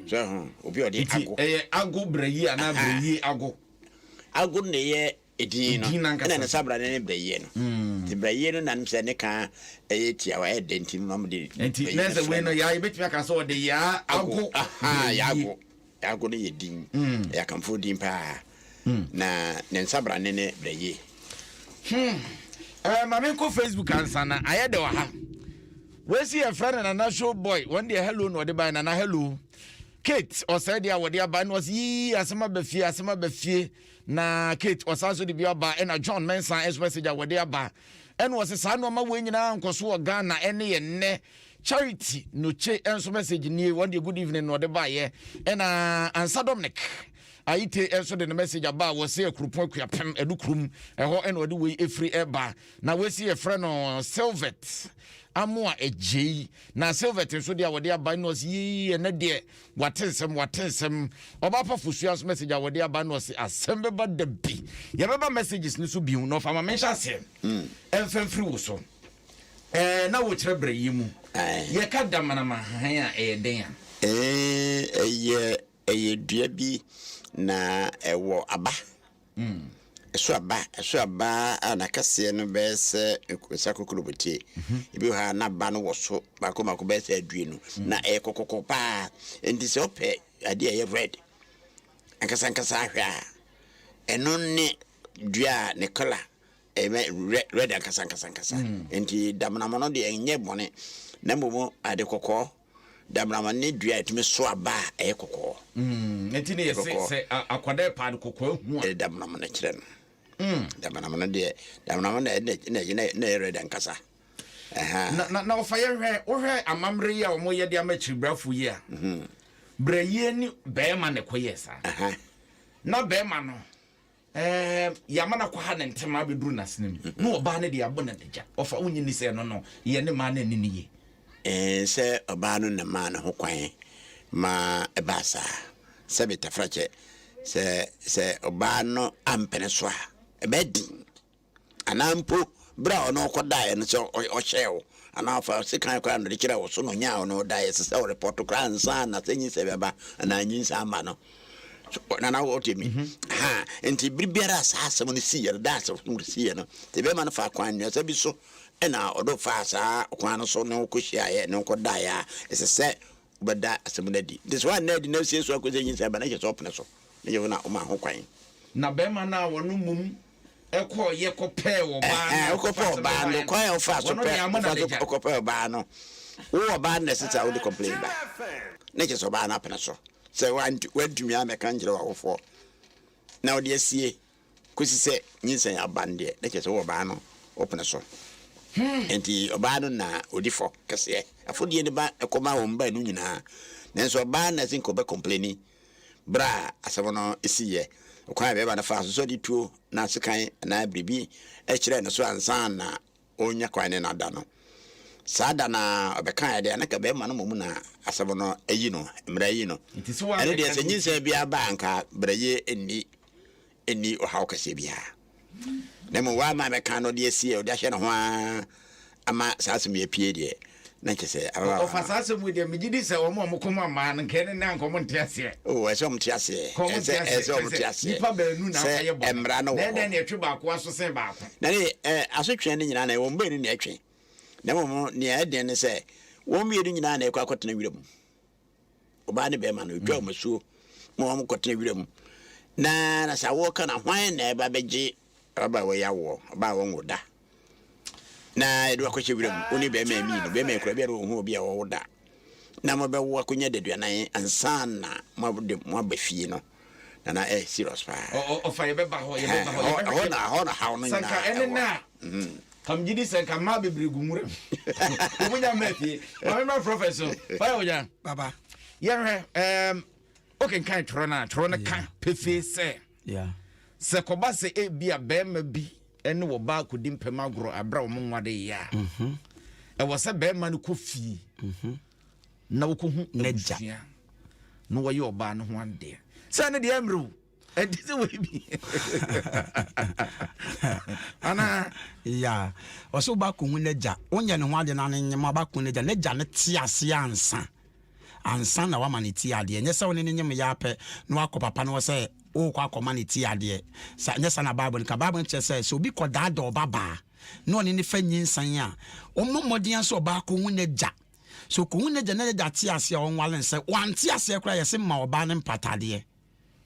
So ɛho, obi a ɔde Nti ago. ɛyɛ ago brɛ yie anaa brɛ yie ago? Ago no na ɛyɛ edin no, Edin no ankasa. ɛna ne sabrane ne brɛ yie no. Nti brɛ yie no na sɛ ne ka ɛyɛ tiawa, ɛyɛ dɛ nti no na wɔde Nti brɛ yie na no sɛ frɛ wei no no. yaa yɛbɛtumi aka sɛ ɔde yaa Ago, ago ahaa, brɛ yaa yie. ago. Ago no yɛ din, ɛyɛ Akanfoɔ din paa. Na ne nsabrane ne Brɛyie. Hmm. Eh, ma menkɔ Facebook ansa na ayɛ dɛ wɔ ha. Wei yɛfrɛ no Nana Show Boy. Wɔn deɛ hello na ɔde bae Nana hello. Kate ɔsɛe deɛ a wɔde aba na ɔsɛ yii asɛm aba fie asɛm aba fie na Kate ɔsan so de bi aba ɛna John Mensah nso message a wɔde aba ɛna ɔsɛ saa nneɛma wei nyinaa nkɔ so wɔ Ghana ɛne yɛn nnɛ. Charity Noche nso message nie, wɔn deɛ good evening na ɔde baeɛ. Ɛna Ansa Dominic Ayite nso de ne message aba a wɔsɛ Akuropɔn Akuapem Adukurom ɛhɔ ɛna ɔde wei efiri ɛba. Na wɔsi yɛfrɛ no Silvet Amoa Agyei. Na Silvet nso deɛ a wɔde aba no ɔsi yii ɛnɛ deɛ wate nsɛm wate nsɛm. Ɔba pa Fosua nso message a wɔde aba no ɔsi asɛm bɛba da bi. Yɛbɛba messages no so bio na ɔfa ma menhyɛ aseɛ ɛmfa mfiri wo so. Ɛɛ na wokyerɛ berɛ yi mu. Yɛka damanama hann a ɛyɛ dɛn a? Ɛɛ ɛyɛ ɛyɛ dua bi na ɛwɔ aba. Ɛso aba ɛso aba a n'akɛseɛ no bɛyɛ sɛ nsa kokurobotie. Ebi wɔ ha a n'aba no wɔ so baako baako bɛyɛ sɛ aduonu na ɛyɛ kɔkɔkɔ paa. Nti sɛ wopɛ adeɛ a ɛyɛ red ankasa ankasa ahwɛ a, ɛno ne dua a ne colour Ɛyɛ red ankasa ankasa ankasa. Mm. Nti damanama no deɛ ɛnyɛ bɔne na mmom ade kɔkɔɔ. Damanama ne dua a ɛtumi so aba a ɛyɛ kɔkɔɔ. Mm. Nti ne yɛse sɛ akwadaa ɛpa ade kɔkɔɔ ahu a. Ɛde damanama no kyerɛ no. Mm. Damanama no deɛ damanama no na na ɛyɛ red ankasa. Na na na ɔfa yɛhwɛ wohwɛ amammerɛ yi a wɔyɛ de ama akyiribrafo yi a. Mhm. Brɛ yie ne bɛrima na ɛkɔyɛɛ saa. Na bɛrima no Ɛɛm, yɛama no akɔha ne ntɛm abɛduru n'asene mu, na ɔbaa no deɛ abɔ no adagya. Ɔfa, wonnye nni sɛ ɛno no yɛ ne mmaa no anni no yie? Ɛɛ, sɛ ɔbaa no na ɛmaa ne ho kwan ma ɛbaa saa. Sɛbe tafrakyɛ, sɛ, sɛ ɔbaa no ampene so a, ɛbɛyɛ den. Anaa mpo berɛ a ɔne wo kɔdaeɛ no, sɛ ɔhyɛɛ wo, anaa ɔfaa sekan koraa na ɔde kyerɛɛ wo so na ɔnyaa wo ne wo daeɛ, ɛsɛ sɛ ɔrepɔto koraa ansa na sɛ nyinsɛn bɛba anaa nyinsɛn amma no. So, nana wote mi? Mhm. Ha, nti bere biara a saa asɛm no siiɛ no, da asɛm no siiɛ no, sɛ bɛrima no faa kwan nnuasa bi so ɛna ɔde faa saa kwan no so ne wo kɔhyiaeɛ ne wo kɔdaeɛ a, ɛsɛ sɛ wobɛda asɛm no adi. Nti sɛ woanna adi na wosie so akɔsɛ nyinsɛn ba no, ɛkyɛ sɛ ɔpene so. Ne yɛ wo na woma ho kwan. Na bɛrima no a wɔno mmom kɔeɛ kɔpɛɛ ɔbaa no a ɔkɔfa asɛm no baeɛ no, kwan a ɔfaa so ɔno deɛ ama no adagya. Ɔkɔpɛɛ ɔbaa no, wo ɔbaa no na ɛsɛ sɛ wode complain ba, na kyerɛ sɛ ɔbaa no apene so sɛ wantumi ammɛka nkyerɛ w'awofoɔ na wode asie kɔsi sɛ nyinsɛn aba no deɛ, na kyerɛ sɛ wo ɔbaa no wopene so. Enti ɔbaa no na ɔdi fɔ kɛseɛ. Afɔdie no ba ɛkɔma wɔn baanu nyinaa, nanso ɔbaa no na ɛsɛ nka ɔbɛ complaini. Bere a asɛm no siiɛ, ɔkwan a barima no faa so sɛ ɔde tuo anaa sekan anaa biribi kyerɛɛ no so ansa na ɔrenya kwan ne no ada no, saa da no ara ɔbɛkaeɛ deɛ, na anka barima no mmom na asɛm no ayi no, mmara ayi no. Ɛno deɛ sɛ nyinsɛn biara ba a, anka brɛyɛ nni nni ɔhaw kɛseɛ biara. Na mmom wama bɛka no de asie, ɔde ahyɛ ne ho ara ama saa asɛm yi apue deɛ, na kyerɛ sɛ ababaawa Ɔfa saa asɛm yi deɛ, megye di sɛ wɔn a wɔkɔ mu amaa no, nka ɛne nnɛ anka wɔn nte aseɛ. O, ɛsɛ wɔn te aseɛ. Ka wɔn Ɛsɛ te aseɛ. ɛsɛ wɔn Kyerɛ te sɛ, aseɛ nnipa baanu na sɛ afa yɛ bɔne. mmara no Na wɔ ɛdɛn hɔ. na ɛtwe baako aso sen baako? Na ne ɛ asotwe no nyinaa na wɔn baanu na ɛtwe. Na mmom nea ɛden ne sɛ wɔn mmienu nyinaa na ɛkɔ akɔtena wira mu. Ɔbaa ne bɛrima no, otwa wɔn asuo ma wɔn kɔtena wira mu. Na na sɛ awoɔ ka na hwan na ɛba bɛgye ababaawa yi awoɔ, ɔbaa a wɔnwo da. Na yɛde wakɔhyɛ wira mu, wo ne bɛrima mmienu, bɛrima kura biara ɔhu obi a wɔwo da. Na mobɛwo akɔnya daduanan ansa na moade moaba fie no. Na na ɛyɛ serious paa. Ɔfa yɛbɛba hɔ, yɛbɛba hɔ, yɛbɛhwɛ. Ɛhɔ na ɛhɔ na haw no nyinaa. Sɛ nka ɛne na a, Ka megye di sɛ nka mmaa bebree gu nwura mu. Wɔn nya mmaa fie. Maame mma prɔfɛt so. Fire ogya. Baba. Yɛhwɛ ɛɛm okenkan twerɛ no a twerɛ no ka pefee sɛ sɛ kɔba sɛ ebi a bɛrima bi ne ɔbaa kɔdi mpɛm agorɔ abere a wɔn nwade yɛ a mhm. ɛwɔ sɛ bɛrima no kɔ fie mhm. na wɔkɔhu abusua na wɔyɛ ɔbaa no ho adeɛ sɛ ne deɛ mmerɛ o ɛnti sɛ wei bi anaa ya ɔsɛ woba kɔhu n'agya wonyɛ ne ho adeɛ no ano nyem aba kɔhu n'agya n'agya no te aseɛ ansa ansa na wama ne ti adeɛ nyɛ sɛ wo ne ne nyem yɛ apɛ na wakɔ papa no hɔ sɛ wokɔ akɔma ne ti adeɛ sa nyɛ sa na bible no ka bible no kyerɛ sɛ sɛ obi kɔdaadaa ɔba baa na ɔne ne fa nyinsan a ɔmmɔ mmɔden sɛ ɔbaa kɔhu n'agya so kɔhu n'agya na n'agya te aseɛ a ɔnwale no sɛ wante aseɛ koraa yɛse ma ɔbaa no mpatadeɛ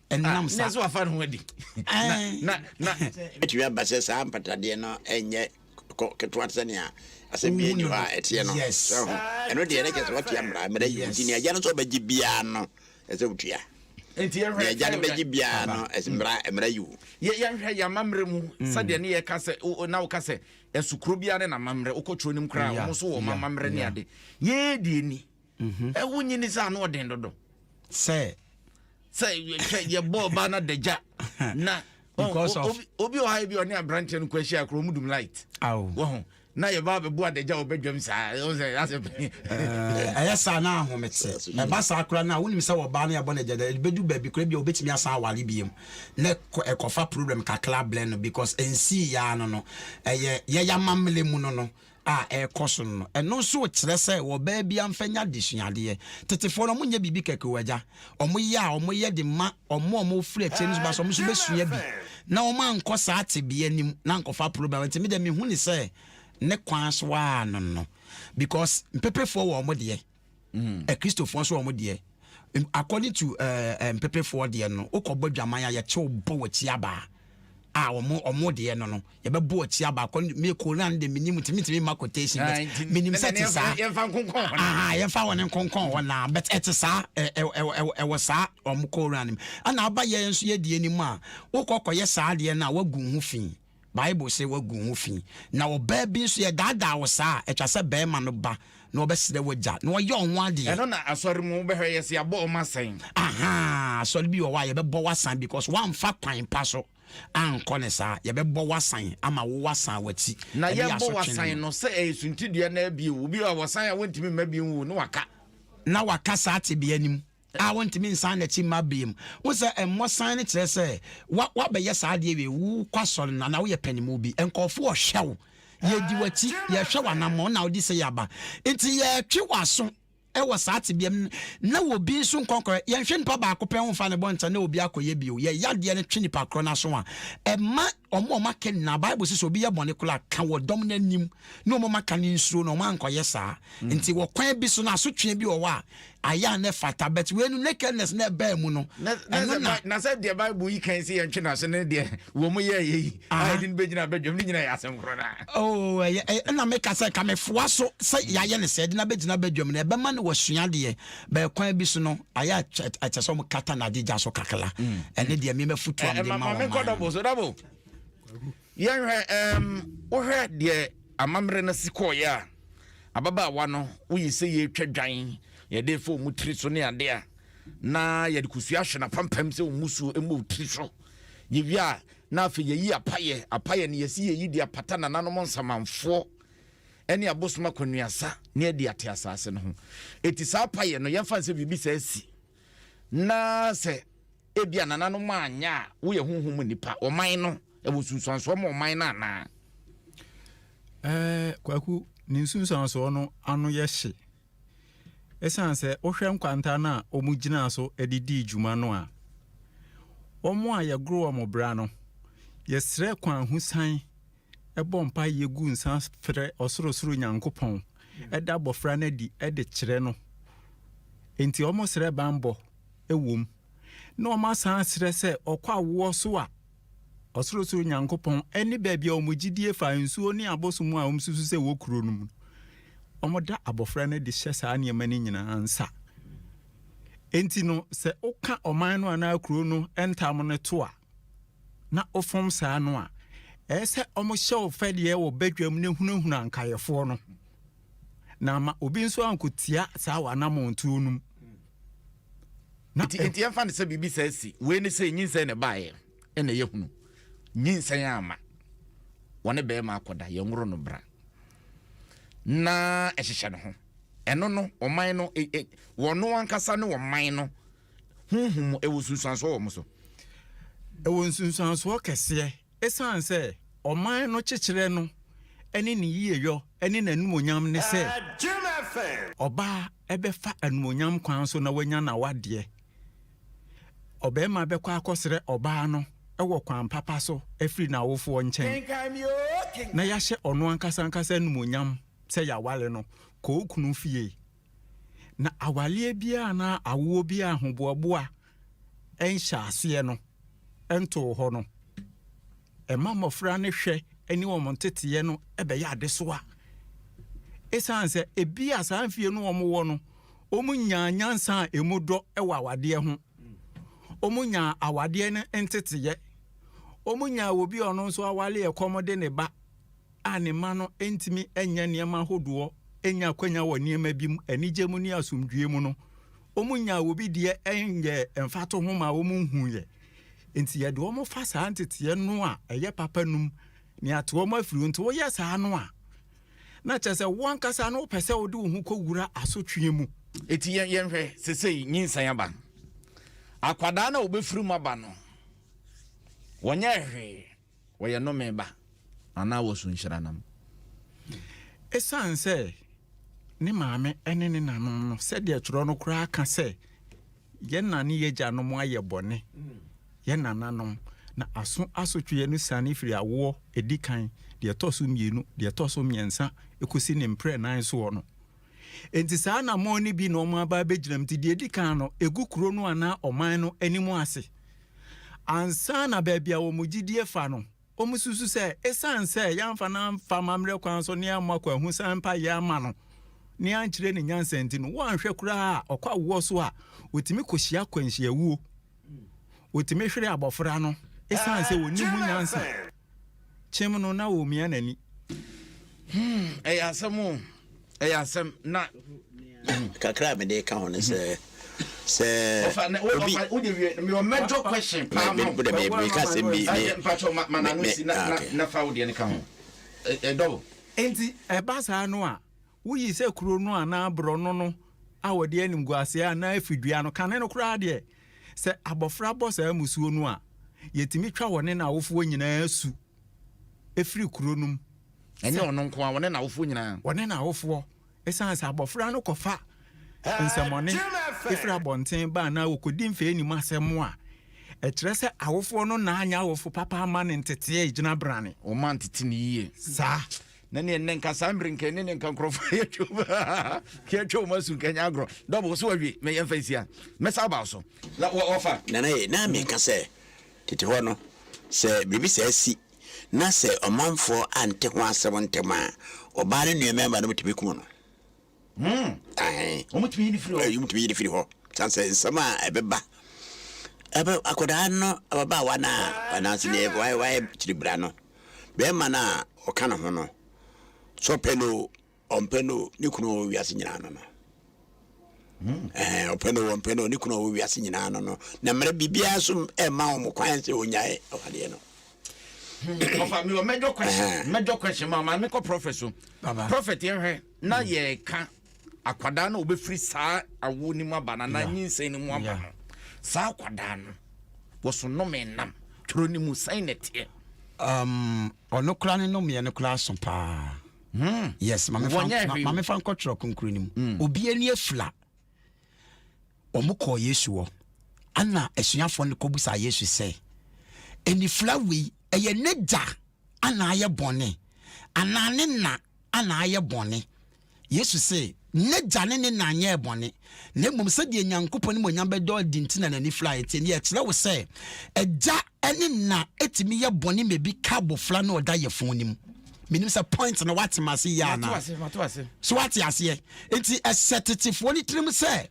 ɛnam ah, saa. Na wafa ne ho adi. Na na ɛtumi aba sɛ saa mpatadeɛ no ɛnyɛ ketewa te sɛ nea asɛm bi ani hɔ a ɛteɛ no. Yes. Ɛno deɛ ne kyɛ sɛ watua mmara mmara yi nti nea agya no sɛ ɔbɛgye biara no ɛsɛ wotua. Nti yɛhwɛ Deɛ agya no bɛgye biara no, mmara mmara yi wo. Yɛ yɛnhwɛ yɛn amammerɛ mu sɛdeɛ ne yɛka sɛ na woka sɛ ɛsokuro biara ne n'amammerɛ wokɔ turo no mu koraa wɔn nso wɔ wɔn amammerɛ ne ade yɛɛ deɛ ni ɛwo nyini sɛ ano ɔden dodo sɛ sɛ hwɛ yɛbɔ ɔbaa no adagya na because of obi wɔ ha bi ɔne aberanteɛ no kɔ ahyia koro ɔmu dum light wɔho na yɛba abɛbu adagya wɔ badwam saa sɛ asɛ ɛyɛ saa na ahomete ɛba saa koraa na wonim sɛ wɔbaa no yɛbɔ no agya da ɛbɛdu baabi koraa bi a wobɛtumi asan aware biom na ɛkɔfa problem kakra blɛ no because ɛnsii yaa no no ɛyɛ yɛyɛ amammerɛ mu no no a ɛrekɔ so no no, ɛno nso kyerɛ sɛ ɔbaa biara mfa nya adesuadeɛ. Tetefoɔ no, wɔnyɛ biribi kɛkɛ o, agya. Wɔyɛ a, wɔyɛ de ma wɔn a wɔfiri akyire no nso ba sɛ wɔn nso bɛsua bi na wɔankɔ saa tebea no mu na ankɔfa problem. Nti me deɛ mehu ne sɛ ne kwan so ara no no because mpepefoɔ wɔ wɔn deɛ. Akristofoɔ nso wɔn deɛ according to eh, eh, mpepefoɔ deɛ no wokɔbɔ dwaman a yɛkyew bɔ w'akyi abaa a wɔn wɔn deɛ no no yɛbɛbɔ w'akyi abaa according to me Koran de menim ntumi ntumi ma quotation but ah, menim sɛ te saa yɛmfa nkonkɔn hɔ aha yɛmfa wɔn nkonkɔn hɔ na but ɛte saa ɛwɔ saa wɔn Koran mu ɛna aba yɛn nso yɛ deɛ no mu a wokɔ kɔyɛ saa deɛ no a wagu ho fi. Bible se woagu wo ho fi. Na ɔbaa bi nso, yɛdaadaa wo saa a, ɛtwa sɛ barima no ba na ɔbɛsrɛ w'agya na ɔyɛ wo ho adeɛ. Ɛno na asɔre mu wobɛhwɛ yɛse yɛabɔ wɔn asan. Ahaa, asɔre bi wɔ hɔ a yɛbɛbɔ wo asan because woamfa kwan pa so ankɔ no saa. Yɛbɛbɔ wo asan ama wo asan w'akyi. Na Ɛne yɛbɔ asotwe no w'asan no. no sɛ ɛyɛ suntidua na abie o, obi wɔ hɔ a wɔsan a wɔntumi mma bio o, na waka. Na waka saa tebea no mu. a ontumi nsan n'akyi mma bio. Wohu sɛ mmɔsan no kyerɛ sɛ wa woabɛyɛ saa adeɛ wei, wokɔ asɔre no anaa woyɛ panimu bi, nkurɔfoɔ rehwɛ wo, yɛdi w'akyi, yɛhwɛ w'anammɔn na wode sei aba. Nti yɛretwe w'aso wɔ saa tebea mu na obi nso nkɔnkɔyɛ. Yɛnhwɛ nipa baako pɛ ho mfa ne bɔ nkyɛn na obi akɔyɛ bio. Yɛyɛ adeɛ no twe nipa korɔ no aso a, ɛma wɔn a wɔaka nyinaa, Bible se sɛ obi yɛ bɔne koraa a, ka wɔ dɔm no anim na wɔn a wɔaka no nsuro na wɔankɔyɛ saa. Nti wɔ kwan bi so no, asotweɛ bi wɔ hɔ a, Ayɛ a na ɛfata but wei no nakedness na ɛbaa mu no ɛno na. Na sɛ deɛ Bible yi kan sɛ yɛntwe n'aso ne deɛ wɔn yɛɛ yɛ yi a yɛde no bɛgyina badwam ne nyina yɛ asɛm korɔ no a. Oh ɛyɛ ɛyɛ ɛna meka sɛ nka mefoa so sɛ yɛayɛ no sɛ yɛde no abɛgyina badwam no ɛbɛma no wasua adeɛ but kwan bi so no ayɛ a ɛkyɛ sɛ wɔn kata n'adagya so kakra ɛne deɛ me mafutu a mede ma Ma wɔn menkɔ double so double yɛnhwɛ ɛɛm wohwɛ deɛ amammerɛ no si kɔɔeɛ a Ababaawa no, woyi sɛ yɛretwa dwan, yɛde fa wɔn tiri so ne ade a, na yɛde kosua ahyɛ n'apampam sɛ wɔn musuo mmɔ wo tiri so. Yɛwie a, na afei yɛyi apayɛ. Apayɛ no, yɛsi yɛyi de apata nananom nsamanfoɔ ne abosom akwanuasa ne adi ate asase no ho. Eti saa apayɛ no, yɛmfa no sɛ biribi saa si, na sɛ ebia nananom anyɛ a, woyɛ honhom mu nipa, ɔman no, ɛwɔ nsunsuansoɔ ma ɔman no anaa? Ɛɛ, Kwaku, ne nsunsuansoɔ no ano yɛ hye. Ɛsiane sɛ wohwɛ nkwanta no a wɔgyinaa so de dii dwuma no a, wɔn a yɛgoro wɔn bra no, yɛsrɛ kwan ho san bɔ mpaeɛ gu nsa frɛ Ɔsorosoro Nyankopɔn da abɔfra no adi de kyerɛ no. Enti wɔsrɛ banbɔ wom, na wɔasan asrɛ sɛ ɔkɔ awoɔ so a, Ɔsorosoro Nyankopɔn ne baabi a wɔn gyidie fa nsuo ne abosom a wɔsusu sɛ ɛwɔ kuro no mu no, wɔda abɔfra no adi hyɛ saa nneɛma no nyinaa nsa. Enti no, sɛ woka ɔman no anaa kuro no ntam no to a, na wofom saa no a, ɛyɛ sɛ wɔhyɛ wo fɛdeɛ wɔ badwam no hunahuna nkaeɛfoɔ no, na ama obi nso ankotia saa w'anammɔntuo no mu. Na nti nti yɛmfa no sɛ biribi saa si wei ne sɛ nyinsɛn na ɛbaeɛ ɛna ɛyɛ hunu nyinsɛn ama wɔne bɛrima akɔda yɛnworo no bra na ɛhyehyɛ ne ho ɛno no ɔman no e, e, wɔno ankasa ne ɔman no honhom mu ɛwɔ nsunsuansoɔ wɔ mo so. Ɛwɔ nsunsuansoɔ kɛseɛ ɛsiane sɛ ɔman no kyekyerɛ no ne ne yieyɔ ne n'animuonyam ne sɛ ɔbaa bɛfa animuonyam kwan so na wanya n'awadeɛ. Ɔbarima bɛkɔ akɔsrɛ ɔbaa no wɔ kwan papa so afiri n'awofoɔ nkyɛn na yɛahyɛ ɔno ankasa ankasa animuonyam sɛ yɛaware no kɔ wo kunu fie. Na awareɛ biara anaa awoɔ biara ahoboaboa nhyɛ aseɛ no ntoo hɔ no, ɛma mmɔfra no hwɛ ne wɔn nteteeɛ no bɛyɛ adesoa. Ɛsiane sɛ ebia saa mfie no wɔn wɔ no, wɔn nyaa nyansa a ɛmu dɔ wɔ awadeɛ ho. Wɔnyaa awadeɛ no nteteyɛ. Wɔnyaa obi a ɔno nso awale ɛkɔm de ne ba a ne mma no ntumi nyɛ nneɛma ahodoɔ, nnya akwanya wɔ nneɛma bi mu, anigye mu ne asomdwoeɛ mu no. Wɔnyaa obi deɛ nyɛɛ mfatoho maa wɔnhuiɛ. Enti yɛde wɔn fa saa nteteɛ no a ɛyɛ papa no mu na yɛate wɔn afiri hɔ. Nti woyɛ saa no a, na kyerɛ sɛ wo ankasa no wopɛ sɛ wode wo ho kɔwura asotweɛ mu. Eti yɛn yɛnhwɛ sesei nyinsɛn aba. Akwadaa no a ɔbɛfiri mu aba no, wɔnyɛɛ hwee, wɔyɛ nnome ba anaa wɔso nhyira nam. Esiane sɛ ne maame ne ne nanom no, sɛdeɛ twerɛ no koraa ka sɛ, Yɛn na ne yɛn agyanom ayɛ bɔne, yɛn nananom, na aso asotweɛ no siane firi awoɔ ɛdi kan, deɛ ɛtɔ so mmienu, deɛ ɛtɔ so mmiɛnsa, kɔsi ne mprɛ nan soɔ no. Enti saa anammɔn no bi na wɔaba abɛgyina mu. Nti deɛ ɛdi kan no, ɛgu kuro no anaa ɔman no anim ase. Ansa na baabi a wɔn gyidie fa no, Wɔsusu sɛ esiane sɛ yɛamfa no amfa amammerɛ kwan so na yɛammɔ akwahosan mpaeɛ amma no na yɛankyerɛ no nyansa nti no, woanhwɛ koraa a ɔkɔ awoɔ so a, ɔtumi kɔhyia akwanhyiawuo. Ɔtumi hwere abɔfra no esiane sɛ ɔnni ho nyansa. Kyem no na ɔremia n'ani. Hmm, ɛyɛ asɛm o, ɛyɛ asɛm na. Kakra a mede ka ho ne sɛ sɛ obi. Wode wie mewɔ major question paa ma wo. Wode me meka asɛm bi me. Mpakyɛw ma ma n'ano si na na na fa wo deɛ no ka ho. Ɛdɔbo. Enti ɛba saa no a, woyi sɛ kuro no anaa borɔno no a wɔde animguaseɛ anaa afidua no, kane no koraa deɛ, sɛ abɔfra bɔ saa mmusuo no a, yɛtumi twa wɔne n'awofoɔ nyinaa su firi kuro no mu. Ɛnyɛ ɔno nko ara, ɔne n'awofoɔ nyinaa. Ɔne n'awofoɔ. Ɛsiane sɛ abɔfra no kɔfa nsɛmmɔne firi abɔnten ba anaa ɔkɔdi mfɛanim asɛm a, ɛkyerɛ sɛ awofoɔ no na anyɛ awofo papa amma no nteteɛ a ɛgyina brane. Wɔn antete no yie. Saa. Na neɛ nnɛ nka saa mmere nka ɛne ne nka nkurɔfoɔ yɛtwa yɛtwa wɔn asu nka nyɛ agorɔ. Dɔbɔ so wawie mɛ yɛmfa nsia. Mɛsa aba wo so. Na wɔfa. Nana ye, na meka sɛ tete hɔ no, sɛ biribi saa si na sɛ ɔmanfoɔ ante ho asɛm ntɛm a, ɔbaa no nua mmarima no tumi kum no. Hmm. Ahe. Wɔtumi yi no firi hɔ. Wɔtumi yi no firi hɔ. San sɛ nsɛm a ɛbɛba ɛbɛ akwadaa no ababaawa no a anaasɛ deɛ wayɛ wayɛ kyiribra no bɛrima no a ɔka ne ho no sɛ ɔpɛ no Ɔmpɛ no o, ne kunu a ɔwɔ wiase nyinaa no no. Hmm. Ɛɛ ɔpɛ no o, ɔmpɛ no o, ne kunu a ɔwɔ wiase nyinaa no no. Na mmerɛ biribiara nso ɛmma wɔn kwan sɛ ɔnyae awadeɛ no. Hmm, ɔfa mi wɔ major question major question ma maame kɔ prophet so prophet yɛn hwɛ na hmm. yɛ ka akwadaa na obɛfiri saa awo ne mu aba na na nyinsɛn ne mu aba no saa akwadaa no wɔso nnome nam twerɛ ne mu sɛn na ɛteɛ. Um, ɔno koraa ne nnomeɛ no koraa so paa. Hmm. Yes, maame fa maame fa nkɔ twerɛ kronkron no mu. Hmm. Obi ani afira. Wɔn kɔɔ Yesu hɔ. Ana asuafoɔ no kɔbusa Yesu sɛ, anifira wei ɛyɛ ne gya ana ayɛ bɔne anaa ne na ana ayɛ bɔne? Yesu se, N'agya ne ne na nyɛɛ bɔne, na mmom sɛdeɛ Nyankopɔn animuonyam bɛdɔ adi nti na n'ani firaeɛ. Nti ɛnneɛ ɛkyerɛ wo sɛ agya ne na tumi yɛ bɔne ma ebi ka abɔfra no a ɔda yafunu no mu. Menim sɛ point no woate m'ase yie anaa? So woate aseɛ? Nti ɛsɛ tetefoɔ no tirim sɛ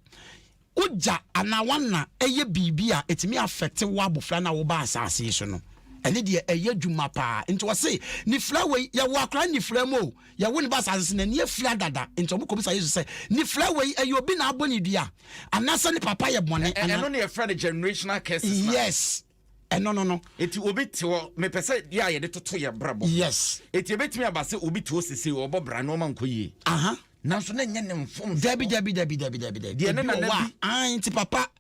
Wo gya anaa w'ana yɛ biribi a ɛtumi affect wo abofra no a woba asaase yi so no, ɛne deɛ ɛyɛ adwuma paa. Nti ɔse nifira wei, yɛwo akwadaa no nifira mu o, yɛwo no ba asaase so n'ani afira dada. Nti ɔmo kɔbisa Yesu sɛ, nifira wei ɛyɛ obi na abɔ ne dua anaasɛ ne papa yɛ bɔne anaa? Ɛno na yɛfrɛ no generational curses no a? Yes. Ɛno no no. Eti obi te hɔ, mepɛ sɛ yɛ a yɛde toto yɛn brabɔ. Yes. Eti ebetumi aba sɛ obi te hɔ sesei ɔbɔ bra nneɛma nkɔ yie. Aha. Nanso na ɛnyɛ ne mfomsoɔ. Dabi dabi dabi dabi dabi dabi. Deɛ ne nana bi. Ae nti papa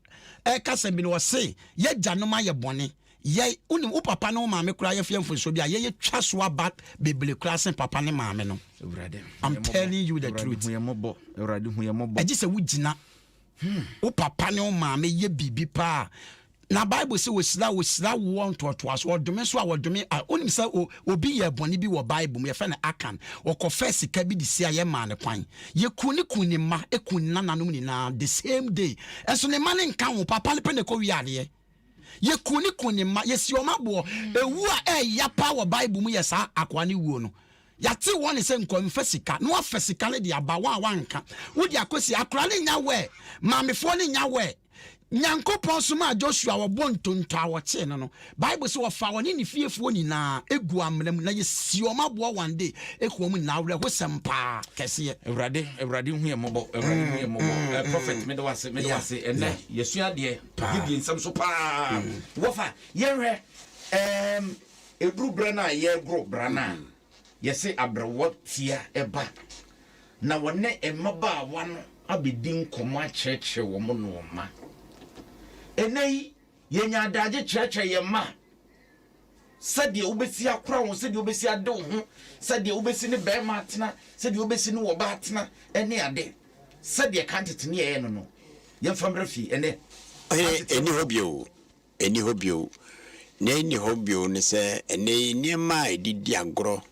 ɛka sɛ bi no ɔse yɛ gyanom ayɛ bɔne yɛ wonim wo papa ne wo maame koraa yɛfyɛ mfomsoɔ bi a yɛyɛ twa so aba bebree koraa sen papa ne maame no. Awurade. I'm telling you the truth. Awurade hu yɛn mmɔbɔ. Awurade hu yɛn mmɔbɔ. Ɛgye sɛ wogyina wo papa ne wo maame yɛ biribi paa Na Bible se wɔhyira wɔhyira woɔ ntoatoasoɔ, wɔdome nso a wɔdome a. Wonim sɛ o, obi yɛɛ bɔne bi wɔ Bible mu, yɛfrɛ no Akan. Ɔkɔfɛɛ sika bi de si a yɛmaa no kwan. Yɛkuu no kuu ne mma, kuu ne nananom nyinaa the same day. Nso ne mma no nka ho, papa no pɛ na ɛkɔwie adeɛ. Yɛkuu no kuu ne mma, yɛsii wɔn aboɔ. Ɛwu a ɛɛya paa wɔ Bible mu yɛ saa akoa no wuo no. Yɛate wɔn sɛ nkɔ mfa sika, na wafa sika no de aba, wɔn a wɔanka. Wode akɔsi, akwadaa no nnya wɛ, maamefoɔ no nnya wɛ. Nyankopɔn somaa Joshua wɔbɔ ntonto a wɔkyee no no, Bible se wɔfaa ɔne ne fiefoɔ nyinaa guu amena mu na yɛsii wɔn aboɔ one day ku wɔn nyinaa, awerɛhosɛm paa kɛseɛ. Awurade Awurade hu yɛn mmɔbɔ Awurade hu yɛn mmɔbɔ eh, prophet meda wo ase meda wo ase ɛnɛ yɛsua adeɛ yɛdie nsɛm so paa wɔfa yɛnhwɛ ɛɛm ɛduru berɛ no a yɛregoro bra no a Yɛse aberewa tia ba na wɔne mmabaawa no abɛdi nkɔmmɔ akyerɛkyerɛ wɔn nnoɔma. Ɛnnɛ yi, yɛnya adagye kyerɛkyerɛ yɛn mma sɛdeɛ wobɛsi akora wo, sɛdeɛ wobɛsi ade wo ho, sɛdeɛ wobɛsi ne barima atena, sɛdeɛ wobɛsi ne ɔbaa atena ne ade. Sɛdeɛ kan tete ne yɛyɛ no no, yɛmfa mmra fie ɛnnɛ. Ɔhene, ɛnni hɔ bio. Ɛnni hɔ bio. Nea ɛnni hɔ bio ne sɛ ɛnnɛ yi nneɛma a yɛde di agorɔ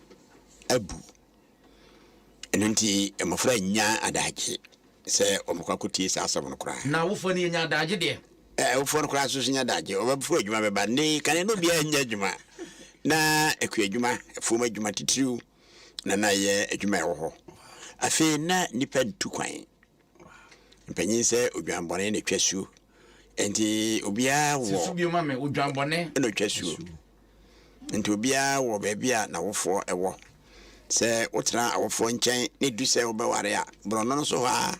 abu. Ɛno nti mmɔfra nnya adagye sɛ wɔbɛkɔ akɔtie saa asɛm no koraa. Na awofoɔ no yɛnya adagye deɛ? Ɛ, awofoɔ no koraa nso so nya adagye. Wɔbɛfiri adwuma bɛba. Nnɛ yi, kane no obiara nnya adwuma. Na akuadwuma, afuom adwuma titiriw na na ɛyɛ adwuma a ɛwɔ hɔ. Afei na nnipa ntu kwan. Mpanyin sɛ odwanbɔne na etwa suo. Nti obiara wɔ. Susu bio ma me, odwanbɔne. Na otwa suo. Nti obiara wɔ baabi a n'awofoɔ wɔ. Sɛ wotena awofoɔ nkyɛn na edu sɛ wobɛware a, borɔno no so hɔ ara,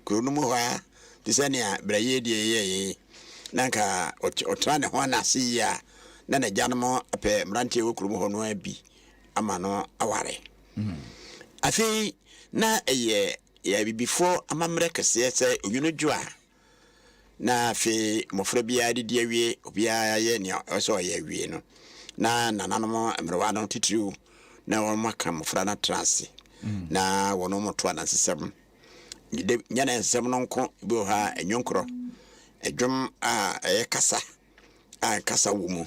kuro no mu hɔ ara, te sɛ nea Brayie deɛ yɛeɛ yi, na anka ɔtena ne ho anase yie a, na n'agyanom apɛ mmeranteɛ wɔ kurom hɔ no ara bi ama no aware. Afei na ɛyɛ Yɛ Abibifoɔ amammerɛ kɛseɛ sɛ onwunu dwo a, na afei mmɔfra biara adidi awie, obiara ayɛ nea ɛwɔ sɛ ɔyɛ awie no, na nananom mmerewa no titiriw na wɔaka mmɔfra no atena ase mm. na wɔn wɔto anansesɛm. Nyɛ anansesɛm no nko, ebi wɔ hɔ a ɛnwonkorɔ, ɛdwom a ɛyɛ kasa a kasa wɔ mu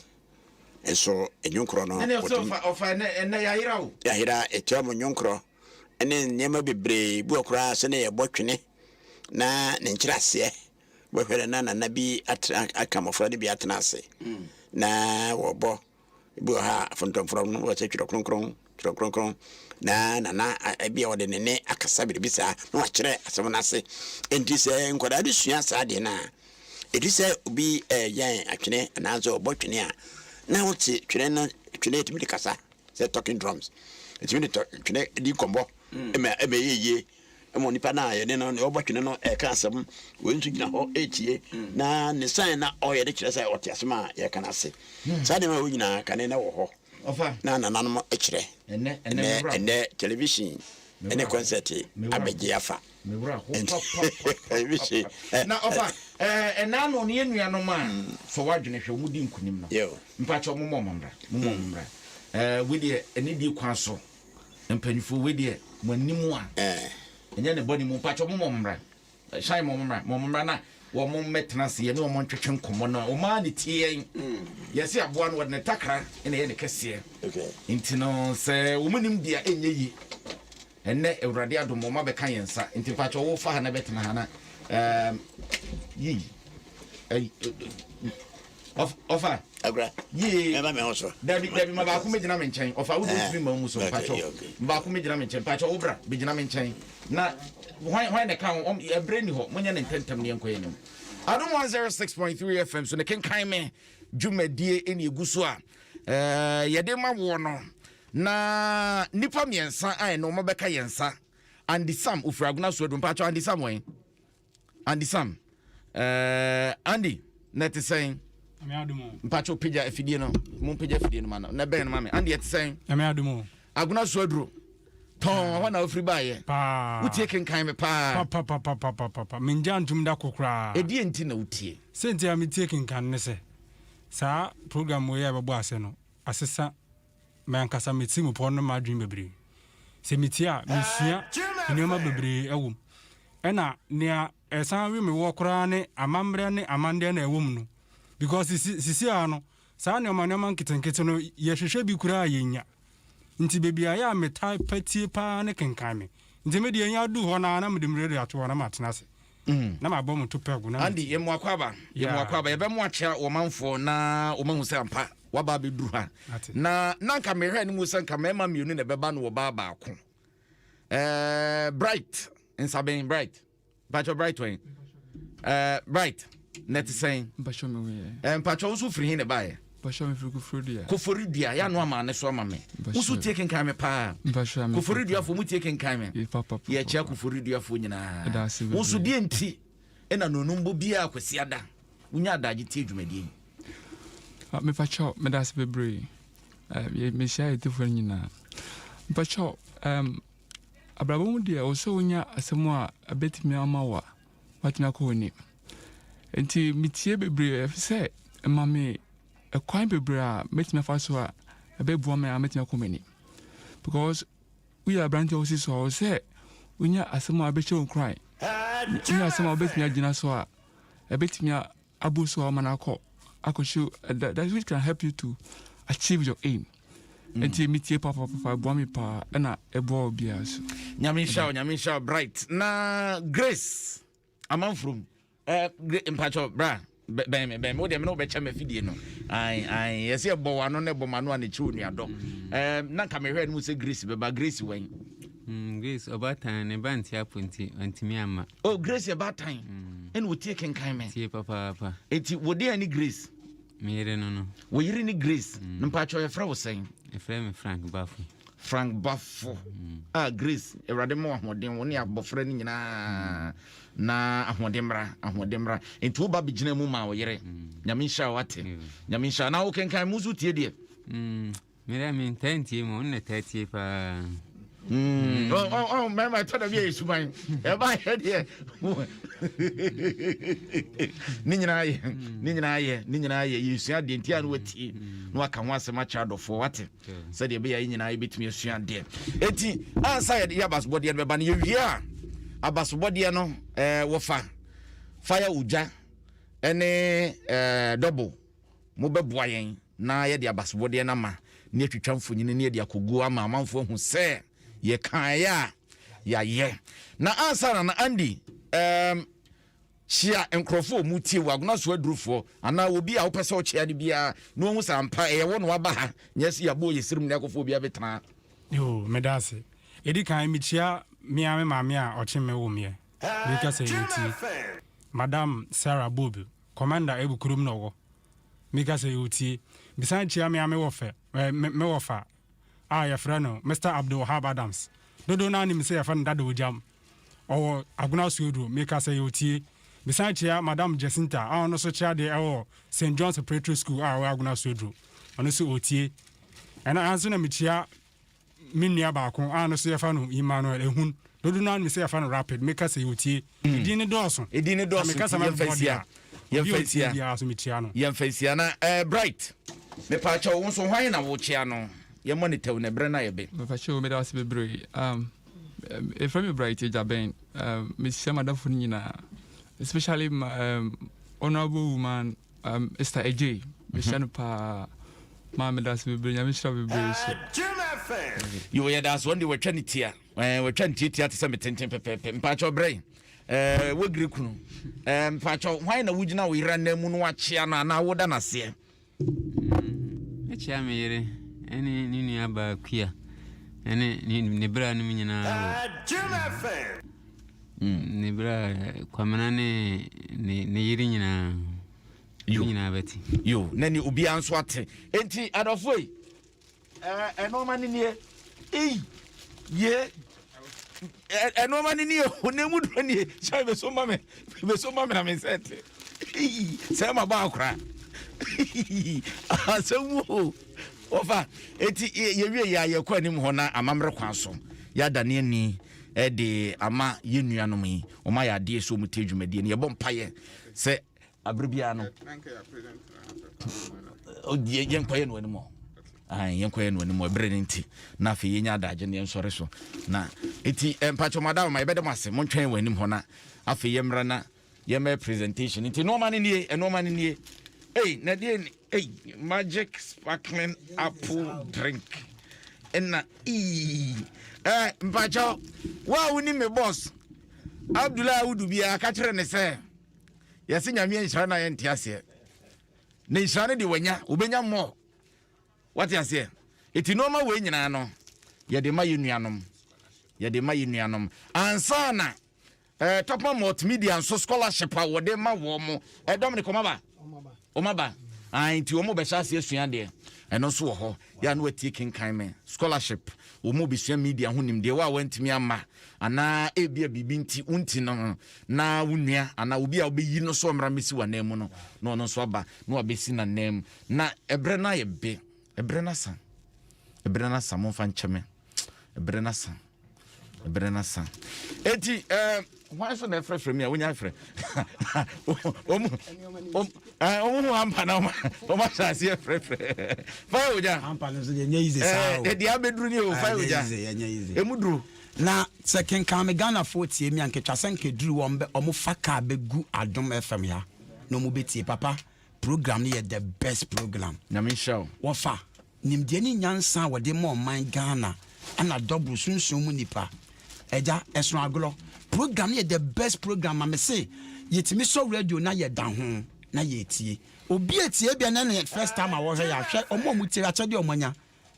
nso ɛnwonkorɔ no. Ɛnna ɔsɛ ɔfa ɛnɛ ɛnɛ yɛayera o. Yɛayera ɛkyerɛ mo nwonkorɔ. ne nneɛma bebree bi wɔ koraa sɛ ne yɛbɔ twene na ne nkyerɛaseɛ bɛhwɛ no na nana bi atena aka mmɔfra no bi atena ase mm. na wɔbɔ bi wɔ ha afontɔmforɔ no wɔ sɛ twerɛ kronkron twerɛ kronkron na nana bi a wɔde ne ne akasa biribi saa na wakyerɛ asɛm no ase nti sɛ nkwadaa no sua saa deɛ no a ɛdi sɛ obi yɛn atwene anaasɛ ɔbɔ twene a na wote twene no twene ɛtumi de kasa sɛ talking drums ɛtumi de twene di nkɔmmɔ mm. ɛma ɛma ɛyɛ yie ɛma onipa no a yɛne no ɔbɔ twene no ɛka asɛm wei nso gyina hɔ ɛretie mm. na ne san na ɔyɛ de kyerɛ sɛ ɔte asɛm a yɛka no ase mm. saa nneɛma wɔ nyinaa kane na wɔ hɔ na nananom kyerɛ ɛnɛ ɛnɛ television ɛne concert abɛgye afa Me werɛ ho papapapapa. Na ɔfa ɛna ano no yɛ nuanom a sɔ w'adwene hwɛ wɔn di nkunim no. Mpakyɛ wɔn mɔ wɔn mmra mo mɔ wɔn mmra. Ɛɛ wei deɛ ɛne die kwan so mpanyinfoɔ wei deɛ mo anim a ɛnyɛ ne bɔ ne mu mpakyɛ wɔn mɔ wɔn mmra. Hyɛn mɔ wɔn mmra mɔ wɔn mmra na wɔn mmɛtena ase yɛne wɔn ntwetwe nkɔmɔ no wɔn ara ne tie yɛn. Yɛsi aboa no wɔde ne takra na ɛyɛ ne kɛseɛ. Nti no sɛ wɔn nim deɛ ɛnyɛ yie. Ɛnnɛ Awurade adom wɔn abɛka yɛn nsa nti mpakyɛw wo fa ha na bɛtena ha na ɛɛm yii ɛyi ɔfa Agora yii mɛma me ho so dabi dabi ma baako mɛgyina me nkyɛn ɔfa wo de ntumi ma mu so mpakyɛw baako mɛgyina me nkyɛn mpakyɛw wo bra bɛgyina me nkyɛn na hwan hwan na ɛka ho ɛbrɛ ni hɔ monyɛ ne ntɛntɛm ne yɛnkɔ yɛn anim. Adom 106.3 FM so ne kenkan me dwumadie ɛne egu so a ɛɛ yɛde ma woɔ no. Na nnipa mmiɛnsa a ɛne wɔn bɛka yɛn nsa. Andy Sam ofiri Agona so adu. Mpakyɛw Andy Sam wɛn? Andy Sam. Uh, Andy, na ɛte sɛn? Mpakyɛw pagya afidie no. Mo pagya afidie no ma no. Na bɛn no ma me. Andy ɛte sɛn? Nyame adom o. Agona so aduro. Tɔn hɔ na ofiri baayɛ. Paa. Wotie kenkan me paa. Papapapapapa. Mengya ntom da ko koraa. Ɛdeɛ nti na wotie? Sɛ nti a metie kenkan ne sɛ saa program wei a ɛbɛbɔ ase no asesa Me ankasa me tirimupɔw no m'adwene bebree. Sɛ mitie a, misua nneɛma bebree wɔ mu. Ɛna nea ɛsan we me wɔ koraa ne amammerɛ ne amanneɛ na ɛwɔ mu no. Because sisi sisi ara no, saa nneɛma nneɛma nketenkete no, yɛhwehwɛ bi koraa a yennya. Nti baabi a ɛyɛ a metaa pɛ tie paa ne kenkan me. Nti me deɛ nya duu hɔ no ara na mede me radio ato hɔ na matena ase. Na mabɔ mo to pɛg na Andy, yɛ mo akwaaba. Yɛ mo akwaaba. Yɛbɛmo akyea ɔmanfoɔ na wɔahu sɛ ampa waba abɛduru ha. Na na nka mehwɛ anim sɛ nka mmarima mmienu na ɛbɛba no ɔbaa baako. Ɛɛ Bright, nsaben Bright. Mpakyɛ Bright wɛn? Ɛɛ Bright. Na ɛte sɛn? Mpakyɛw me ho yɛ. Eh, mpakyɛw wo nso firi he na ɛbaeɛ? Mpakyɛw me firi Koforidua. Koforidua, yɛ ano ama ne so ama me. Wo nso tie kenkan me paa. Mpakyɛw me. Koforiduafoɔ mu tie kenkan me. Yɛkyia Koforiduafoɔ nyinaa. Wo nso deɛ nti ɛna nonumbo biara Kwasiada wonya adagye tie dwumadie yi? Ah, mepakyɛw, meda ase bebree. Eh, mehyia yɛtifoɔ no nyinaa. Mepakyɛw, um, abrabɔ mu deɛ, wɔ sɛ wonya asɛm a ɛbɛtumi ama wo a woatumi akɔ w'anim. Nti metie bebree ɛfiri sɛ ɛma me ɛkwan bebree a mɛtumi afa so a ɛbɛboa me a mɛtumi akɔ m'anim. Because woyɛ aberanteɛ a wosi so a, wɔ sɛ wonya asɛm a ɛbɛhyɛ wo nkuran, wonya asɛm a wobɛtumi agyina so a ɛbɛtumi abu so ama no akɔ akɔhyɛ that, that which can help you to achieve your aim. Nti metie papapapa, ɛboa me paa ɛna ɛboa obiara so. Nyame nhyira wo, Nyame nhyira wo Bright. Na Grace Amanfurom, eh, mpakyɛ bra bɛn me bɛn me, wo deɛ me ne wo bɛkyɛ m'afidie no. Ae ae, yɛsɛ yɛbɔ w'ano na ɛbɔ m'ano a na ɛkyerɛ onuadɔ. Eh, na nka mehwɛ no mu sɛ Grace bɛba, Grace wɛn? Grace ɔbaatan ne ba nte apo nti ɔntumi amma. Oh, Grace yɛ baatan ɛna ɔtie kenkan me. Tie papaapa. Enti wo deɛ ne Grace? Me yere no no. Wo yere ne Grace? Mpakyɛ yɛfrɛ wo sɛn? Yɛfrɛ me Frank Bafo. Frank Bafo. Ah, Grace, Awurade ma ahoɔden wo ne abɔfra no nyinaa na ahoɔden mmra, ahoɔden mmra. Enti wo ba bɛgyina mu ma wo yere. Nyame nhyira wo ate. Nyame nhyira. Na wo kenkan mu nso tie deɛ? Me dɛ mentaa ntie mu, ɔno na taa tie paa. Mm. Oh, oh, oh, mmarima ɛtɔ da bi a yɛ suban ɛba yɛ deɛ ne nyinaa yɛ ne nyinaa yɛ ne nyinaa yɛ yɛsua adeɛ nti a na watie na waka ho asɛm akyerɛ adɔfoɔ wate sɛdeɛ ɛbɛyɛ yɛ nyinaa yɛbɛtumi asua adeɛ enti ansa yɛde yɛ abasobɔdeɛ no bɛba no yɛwie a abasobɔdeɛ no ɛɛ wɔfa fire ogya ɛne ɛɛ dɔbo Mobɛboa yɛn na yɛde abasobɔdeɛ no ama na yɛatwitwa mfonini na yɛde akɔgu ama amanfoɔ ahu sɛ yɛkaeɛ a yɛayɛ. Na ansa na na Andy um, kyea nkurɔfoɔ a wɔtie wɔ agona so adurufoɔ anaa obi a wopɛ sɛ ɔkyea no biara na wɔhu sɛ ampa ɛyɛ wo na waba ha nyɛ sɛ yɛabɔ yɛ sirim na akɔfoɔ bi abɛtena ha. Yoo, meda ase. Edi kan, mikyia me ara me maame a ɔkye me wo meɛ. Meka sɛ otie. Madam Sarah Bobe. Commander Ebu kurom na ɔwɔ. Meka sɛ otie. Mesan kyia me ara me wɔfɛ, eh, me, me wɔfa a yɛfrɛ no Mister Abdul Wahab Adams. Dodow no ara nim sɛ yɛfrɛ no Dada Ogyam. Ɔwɔ Agona Suoduro. Meka sɛ otie. Mesan kyia Madam Jacinta a ɔno nso kyerɛ adeɛ ɛwɔ Saint John's Preparatory School a ɛwɔ Agona Suoduro. Ɔno nso otie. Ɛna ara nso na mekyia Me nua baako a no so yɛfa no Emmanuel Ehun, dodo no ara nim sɛ yɛfa no Rapid, meka sɛ otie. Edin no dɔɔso. Edin no Na dɔɔso meka nti sɛ yɛmfa mɛbobɔ deɛ nsia. a, obi Yɛmfa a otie nsia. biara so mekyia no. Yɛmfa nsia. Na eh, Bright, mepaakyɛw, wo nso hwan na wokyea no? Yɛmmɔ no tɛw na ɛberɛ no ayɛ be. Mepakyɛw meda wo ase bebree. Um, yɛfrɛ me Bright Agyaben. Um, mehyia m'adamfo no nyinaa, especially my, um, honorable woman Um, Esther Adjei, mehyia no paa. Maa meda ase bebree, nyame nhyira wo bebree so. Yo, yɛda ase. Wɔn deɛ wɔatwa ne tia. Ɛɛ, wɔatwa ne tiatia te sɛ me tenten pɛpɛɛpɛ. Mpaakyɛw brɛ. Ɛɛ, wagiri kunu. Ɛɛ, mpaakyɛw, hwan na wogyina wo yere anan mu na wakyea no anaa woda n'aseɛ? Mekyea me yere ne ne nua baa Kua ne ne ne bra nom nyinaa wɔ Ne bra Kwamena ne ne ne yere nyinaa. Yo. Nyinaa bɛte. Yo, na ne obiara nso ate. Enti adɔfo yi, ɛɛ ɛnɔɔma ne nie. Ei, ye. Ɛnɔɔma ne nie o, na emu duro nie. Hyɛ beso ma me, beso ma me na me nsa ɛte. Ei, sɛ ma ba akora. Asɛm o. Wɔfa, eti yɛwie yɛ a yɛkɔ anim hɔ na amammerɛ kwan so yɛadane ani de ama yɛn nuanom yi, wɔn ayɛ adeɛ sɛ wɔn tie dwumadie no. Yɛbɔ mpaeɛ sɛ abere biara no yɛnkɔyɛ no anim hɔ, yɛnkɔyɛ no anim hɔ ɛberɛ no nti, na afei yɛnya adagye no yɛnsɔre so na nti mpakyɛ madam ma yɛbɛda mo ase, montwɛn wɔ anim hɔ na afei yɛmmra na yɛmmɛ presentation. Nti nnoɔma no nie, nnoɔma no nie. Ei, na deɛ ni, ei, magic sparkling apple drink. Ɛna ii, eh, mpakyɛw, wo a wonim me boss, Abdullah Awudu biara, ka kyerɛ ne sɛ, yɛse Nyame nhyira na yɛnte aseɛ. Ne nhyira no de wanya, wobɛnya mmɔ. Wate aseɛ? Eti nnoɔma wei nyinaa no, yɛde ma yɛn nuanom. Yɛde ma yɛn nuanom. Ansa na. Eh, Topman Multimedia nso scholarship a wɔde ma wɔn mo. Eh, Dominic, wɔn aba? Wɔn aba. Ah, nti wɔn bɛhyɛ ase asua adeɛ. Ɛno nso wɔ hɔ. Yɛ a na watie kenkan me. Scholarship, wɔn bɛsua media ho nimdeɛ. Wo a wantumi amma, anaa ebia biribi nti wonti no, na wo nua anaa obi a wobɛyi no so ɔmmra mmɛsi w'anan mu no, na ɔno nso aba na wabɛsi n'anan mu. Na ɛberɛ no ayɛ be. Ɛberɛ no asa. Ɛberɛ no asa, momfa nkyɛ me. Ɛberɛ no asa. Ɛberɛ no asa. Enti, eh, hwan so na ɛfrɛfrɛ mi a wonya frɛ? Ɔmo ho ampa na ɔmo ahyɛ aseɛ frɛfrɛ. Fire ogya. Ampa no nso deɛ ɛnyɛ easy saa o. Deɛ abɛduru ni o, fire ogya. Ɛnyɛ easy. Emu duru. Na sɛ kenkan me Ghanafoɔ tie mi a nketwa sɛ nkeduru wɔn bɛ ɔmo fa kaa bɛgu Adom FM ha na ɔmo bɛtie papa program no yɛ the best program. Nyame nhyira wo. Wɔfa. Nimdeɛ ne nyansa a wɔde ma ɔman Ghana ɛna dɔboro sunsum mu nipa. Agya, ɛsono agorɔ. Program no yɛ the best program ma me se yɛtumi sɔ radio na yɛda ho na yɛtie. Obi etie ebia na ne first time a wɔhwɛ yɛ ahwɛ ɔmo a ɔmo tie akyɛdeɛ a ɔmo anya.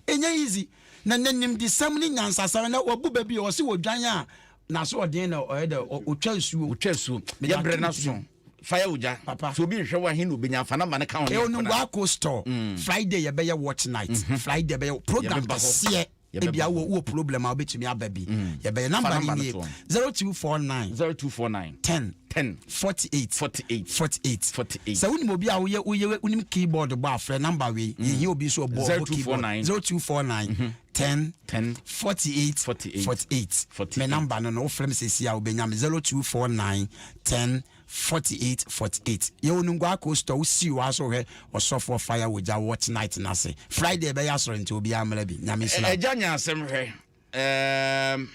Ɛnyɛ easy. Na nɛ nimdesɛm ne nyansasɛm ɛnɛ wabu bɛ bi ɔse wɔdwan a n'asoɔden na ɔyɛ dɛ ɔtwa nsuo. Ɔtwa nsuo. Yɛbrɛ no aso. Fire ogya. Papa. Sɛ obi nhwɛ wo a, he na obenya? Fa number no ka ho na Ɛwɔ yɛnkɔ na. Nungua Coastal. Friday yɛbɛyɛ watch night. Friday yɛbɛyɛ program Yɛbɛba hɔ. kɛseɛ. Yɛbɛba Ebia hɔ. wowɔ wowɔ problem a wobɛtumi aba bi. Yɛbɛyɛ Fa number no number no nie. to hɔ. 0249 0249 10 10 48 48 48 48. Sɛ wonim obi a woyɛ woyɛ wonim keyboard bɔ a frɛ number wei. Yɛhia obi nso ɔbɔ ɔbɔ keyboard. 0249 0249 10 10 48 48 48. 48. Me number no no wofrɛ me seesei a wobɛnya me 0249 10 48 48 Yɛwɔ Nungua Coastal wo sii wɔ aso hwɛ ɔsɔfoɔ fire wɔ gya watch night no ase Friday ɛbɛyɛ asɔre nti obiara mmra bi Nyame nhyira wo. Agya nya asɛm hwɛ ehm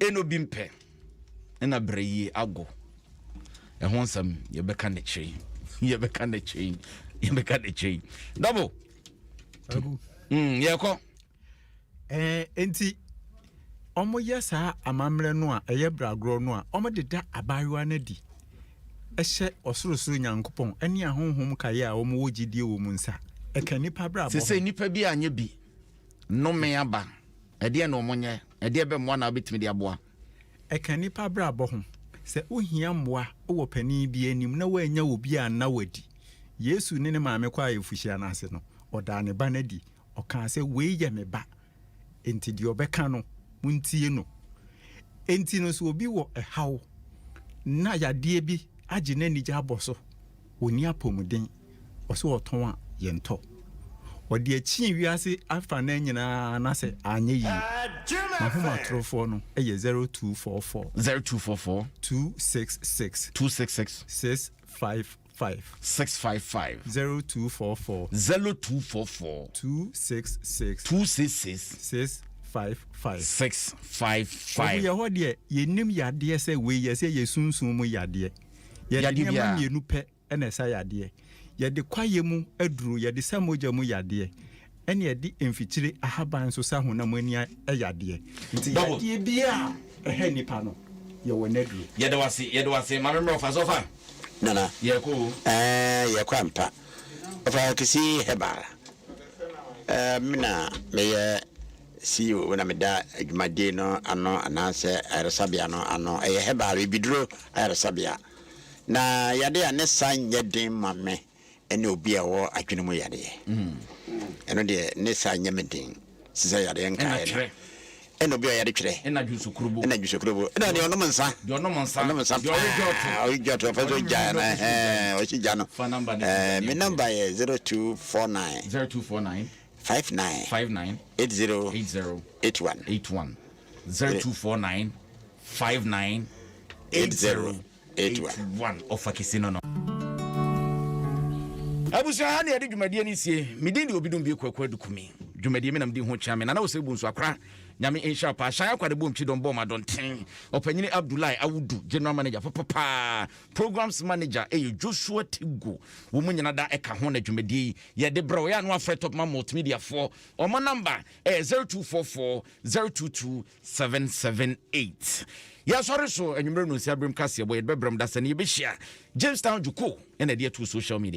Eno bi mpɛ na brɛ yie ago Ɛho nsɛm yɛbɛka n'akyire Yɛbɛka n'akyire Yɛbɛka n'akyire Double mm, Yɛkɔ. Ɛɛ, enti wɔyɛ saa amammerɛ no a ɛyɛ bragorɔ no a, wɔde da abaayewa no adi hyɛ Ɔsorosoro Nyankopɔn ne ahonhom nkaeɛ a wɔwɔ gyidie wɔ mu nsa. Ɛka nnipa abrabɔ ho. Sesei nnipa bi anyɛ bi, nnome aba, ɛdeɛn na wɔnyɛ? Ɛdeɛ bɛ mmoa na wobɛtumi de aboa? Ɛka nnipa abrabɔ ho. Sɛ wohia mmoa wɔ panin bi anim na woannya obi anna wo adi. Yesu ne ne maame kɔɔ ayefohyia no ase no, ɔdaa ne ba no adi. Ɔkaa sɛ, Wei yɛ me ba, enti deɛ ɔbɛka no, montie no. Enti no, sɛ obi wɔ ɛhaw na yadeɛ bi agye n'anigye abɔ so, ɔnni apɔmuden, ɔsɛ ɔtɔn a, yɛntɔ. Ɔde akyin wiase afanan nyinaa na sɛ anyɛ yie. M'ahomatorofoɔ no yɛ 0244. 0244. 266. 266. 65. 5. 655. 0244. 0244. 266. 266. 655. 655. Ɔmo yɛ hɔ deɛ yɛnim yadeɛ sɛ wei yɛ sɛ yɛ sunsum mu yadeɛ. Yɛde nneɛma mmienu pɛ na ɛsa yadeɛ. Yɛde kwaeɛ mu aduro, yɛde sa mogya mu yadeɛ, ɛne yɛde mfikyire ahaban nso sa honam ani yadeɛ. Nti yadeɛ biara a ɛha nnipa no, yɛwɔ n'aduro. Yɛda wo ase, yɛda wo ase. Maame mmerɛ ɔfa so ɔfa. Nana. Yɛkɔ o. Ɛɛ yɛkɔ ampa. Ɔfa Kisi Herbal. Ɛɛ me na meyɛ CEO na meda adwumadie no ano anaasɛ ayaresabea no ano. Ɛyɛ herbal, bibiduro ayaresabea. Na yadeɛ a ne sa nyɛ den ma me ne obi a ɔwɔ adwene mu yadeɛ. Ɛno deɛ ne sa nyɛ me den sɛ yadeɛ nkaeɛ no. Ɛna obi a ɔyare twerɛ. Ɛna dwonsokurobo. Ɛna dwonsokurobo. Ɛna deɛ ɔnom nsa. Deɛ ɔnom nsa. Ɔnom nsa paa. Deɛ ɔwe dwɔto. Ɔwe dwɔto. Ɔfɛ so gya no. Ɛhɛn ɔsi gya no. Fa number ne. Ɛɛ me number yɛ 0249. 0249. 59. 59. 80. 80. 81. 81. 0249 59 80 81. Ɔfa kɛse no no. Abusua ha na yɛde dwumadie no sie. Me din de Obidum Bie Kwaku Adukumi. Dwumadie me nam di ho kyea me. Nana Osei Bonsu Akora. Nyame nhyira paa. Hyɛn akwa de bom kyidɔm bɔɔ madɔnten. Ɔpanyini Abdullahi Awudu, General Manager papapaa. Programs Manager ɛyɛ Joshua Tigo. Wɔn mu nyina da ɛka ho na dwumadie yi yɛde brɛ wo. Yɛ ano afrɛ Topman Multimedia foɔ. Wɔn number ɛyɛ 0244 022 778. Yɛasɔre so anwummerɛ no nsia berem kaseɛbɔ yɛde bɛbrɛm da sɛ ne yɛbɛhyia. Jamestown Juko ɛna ɛde ato social media.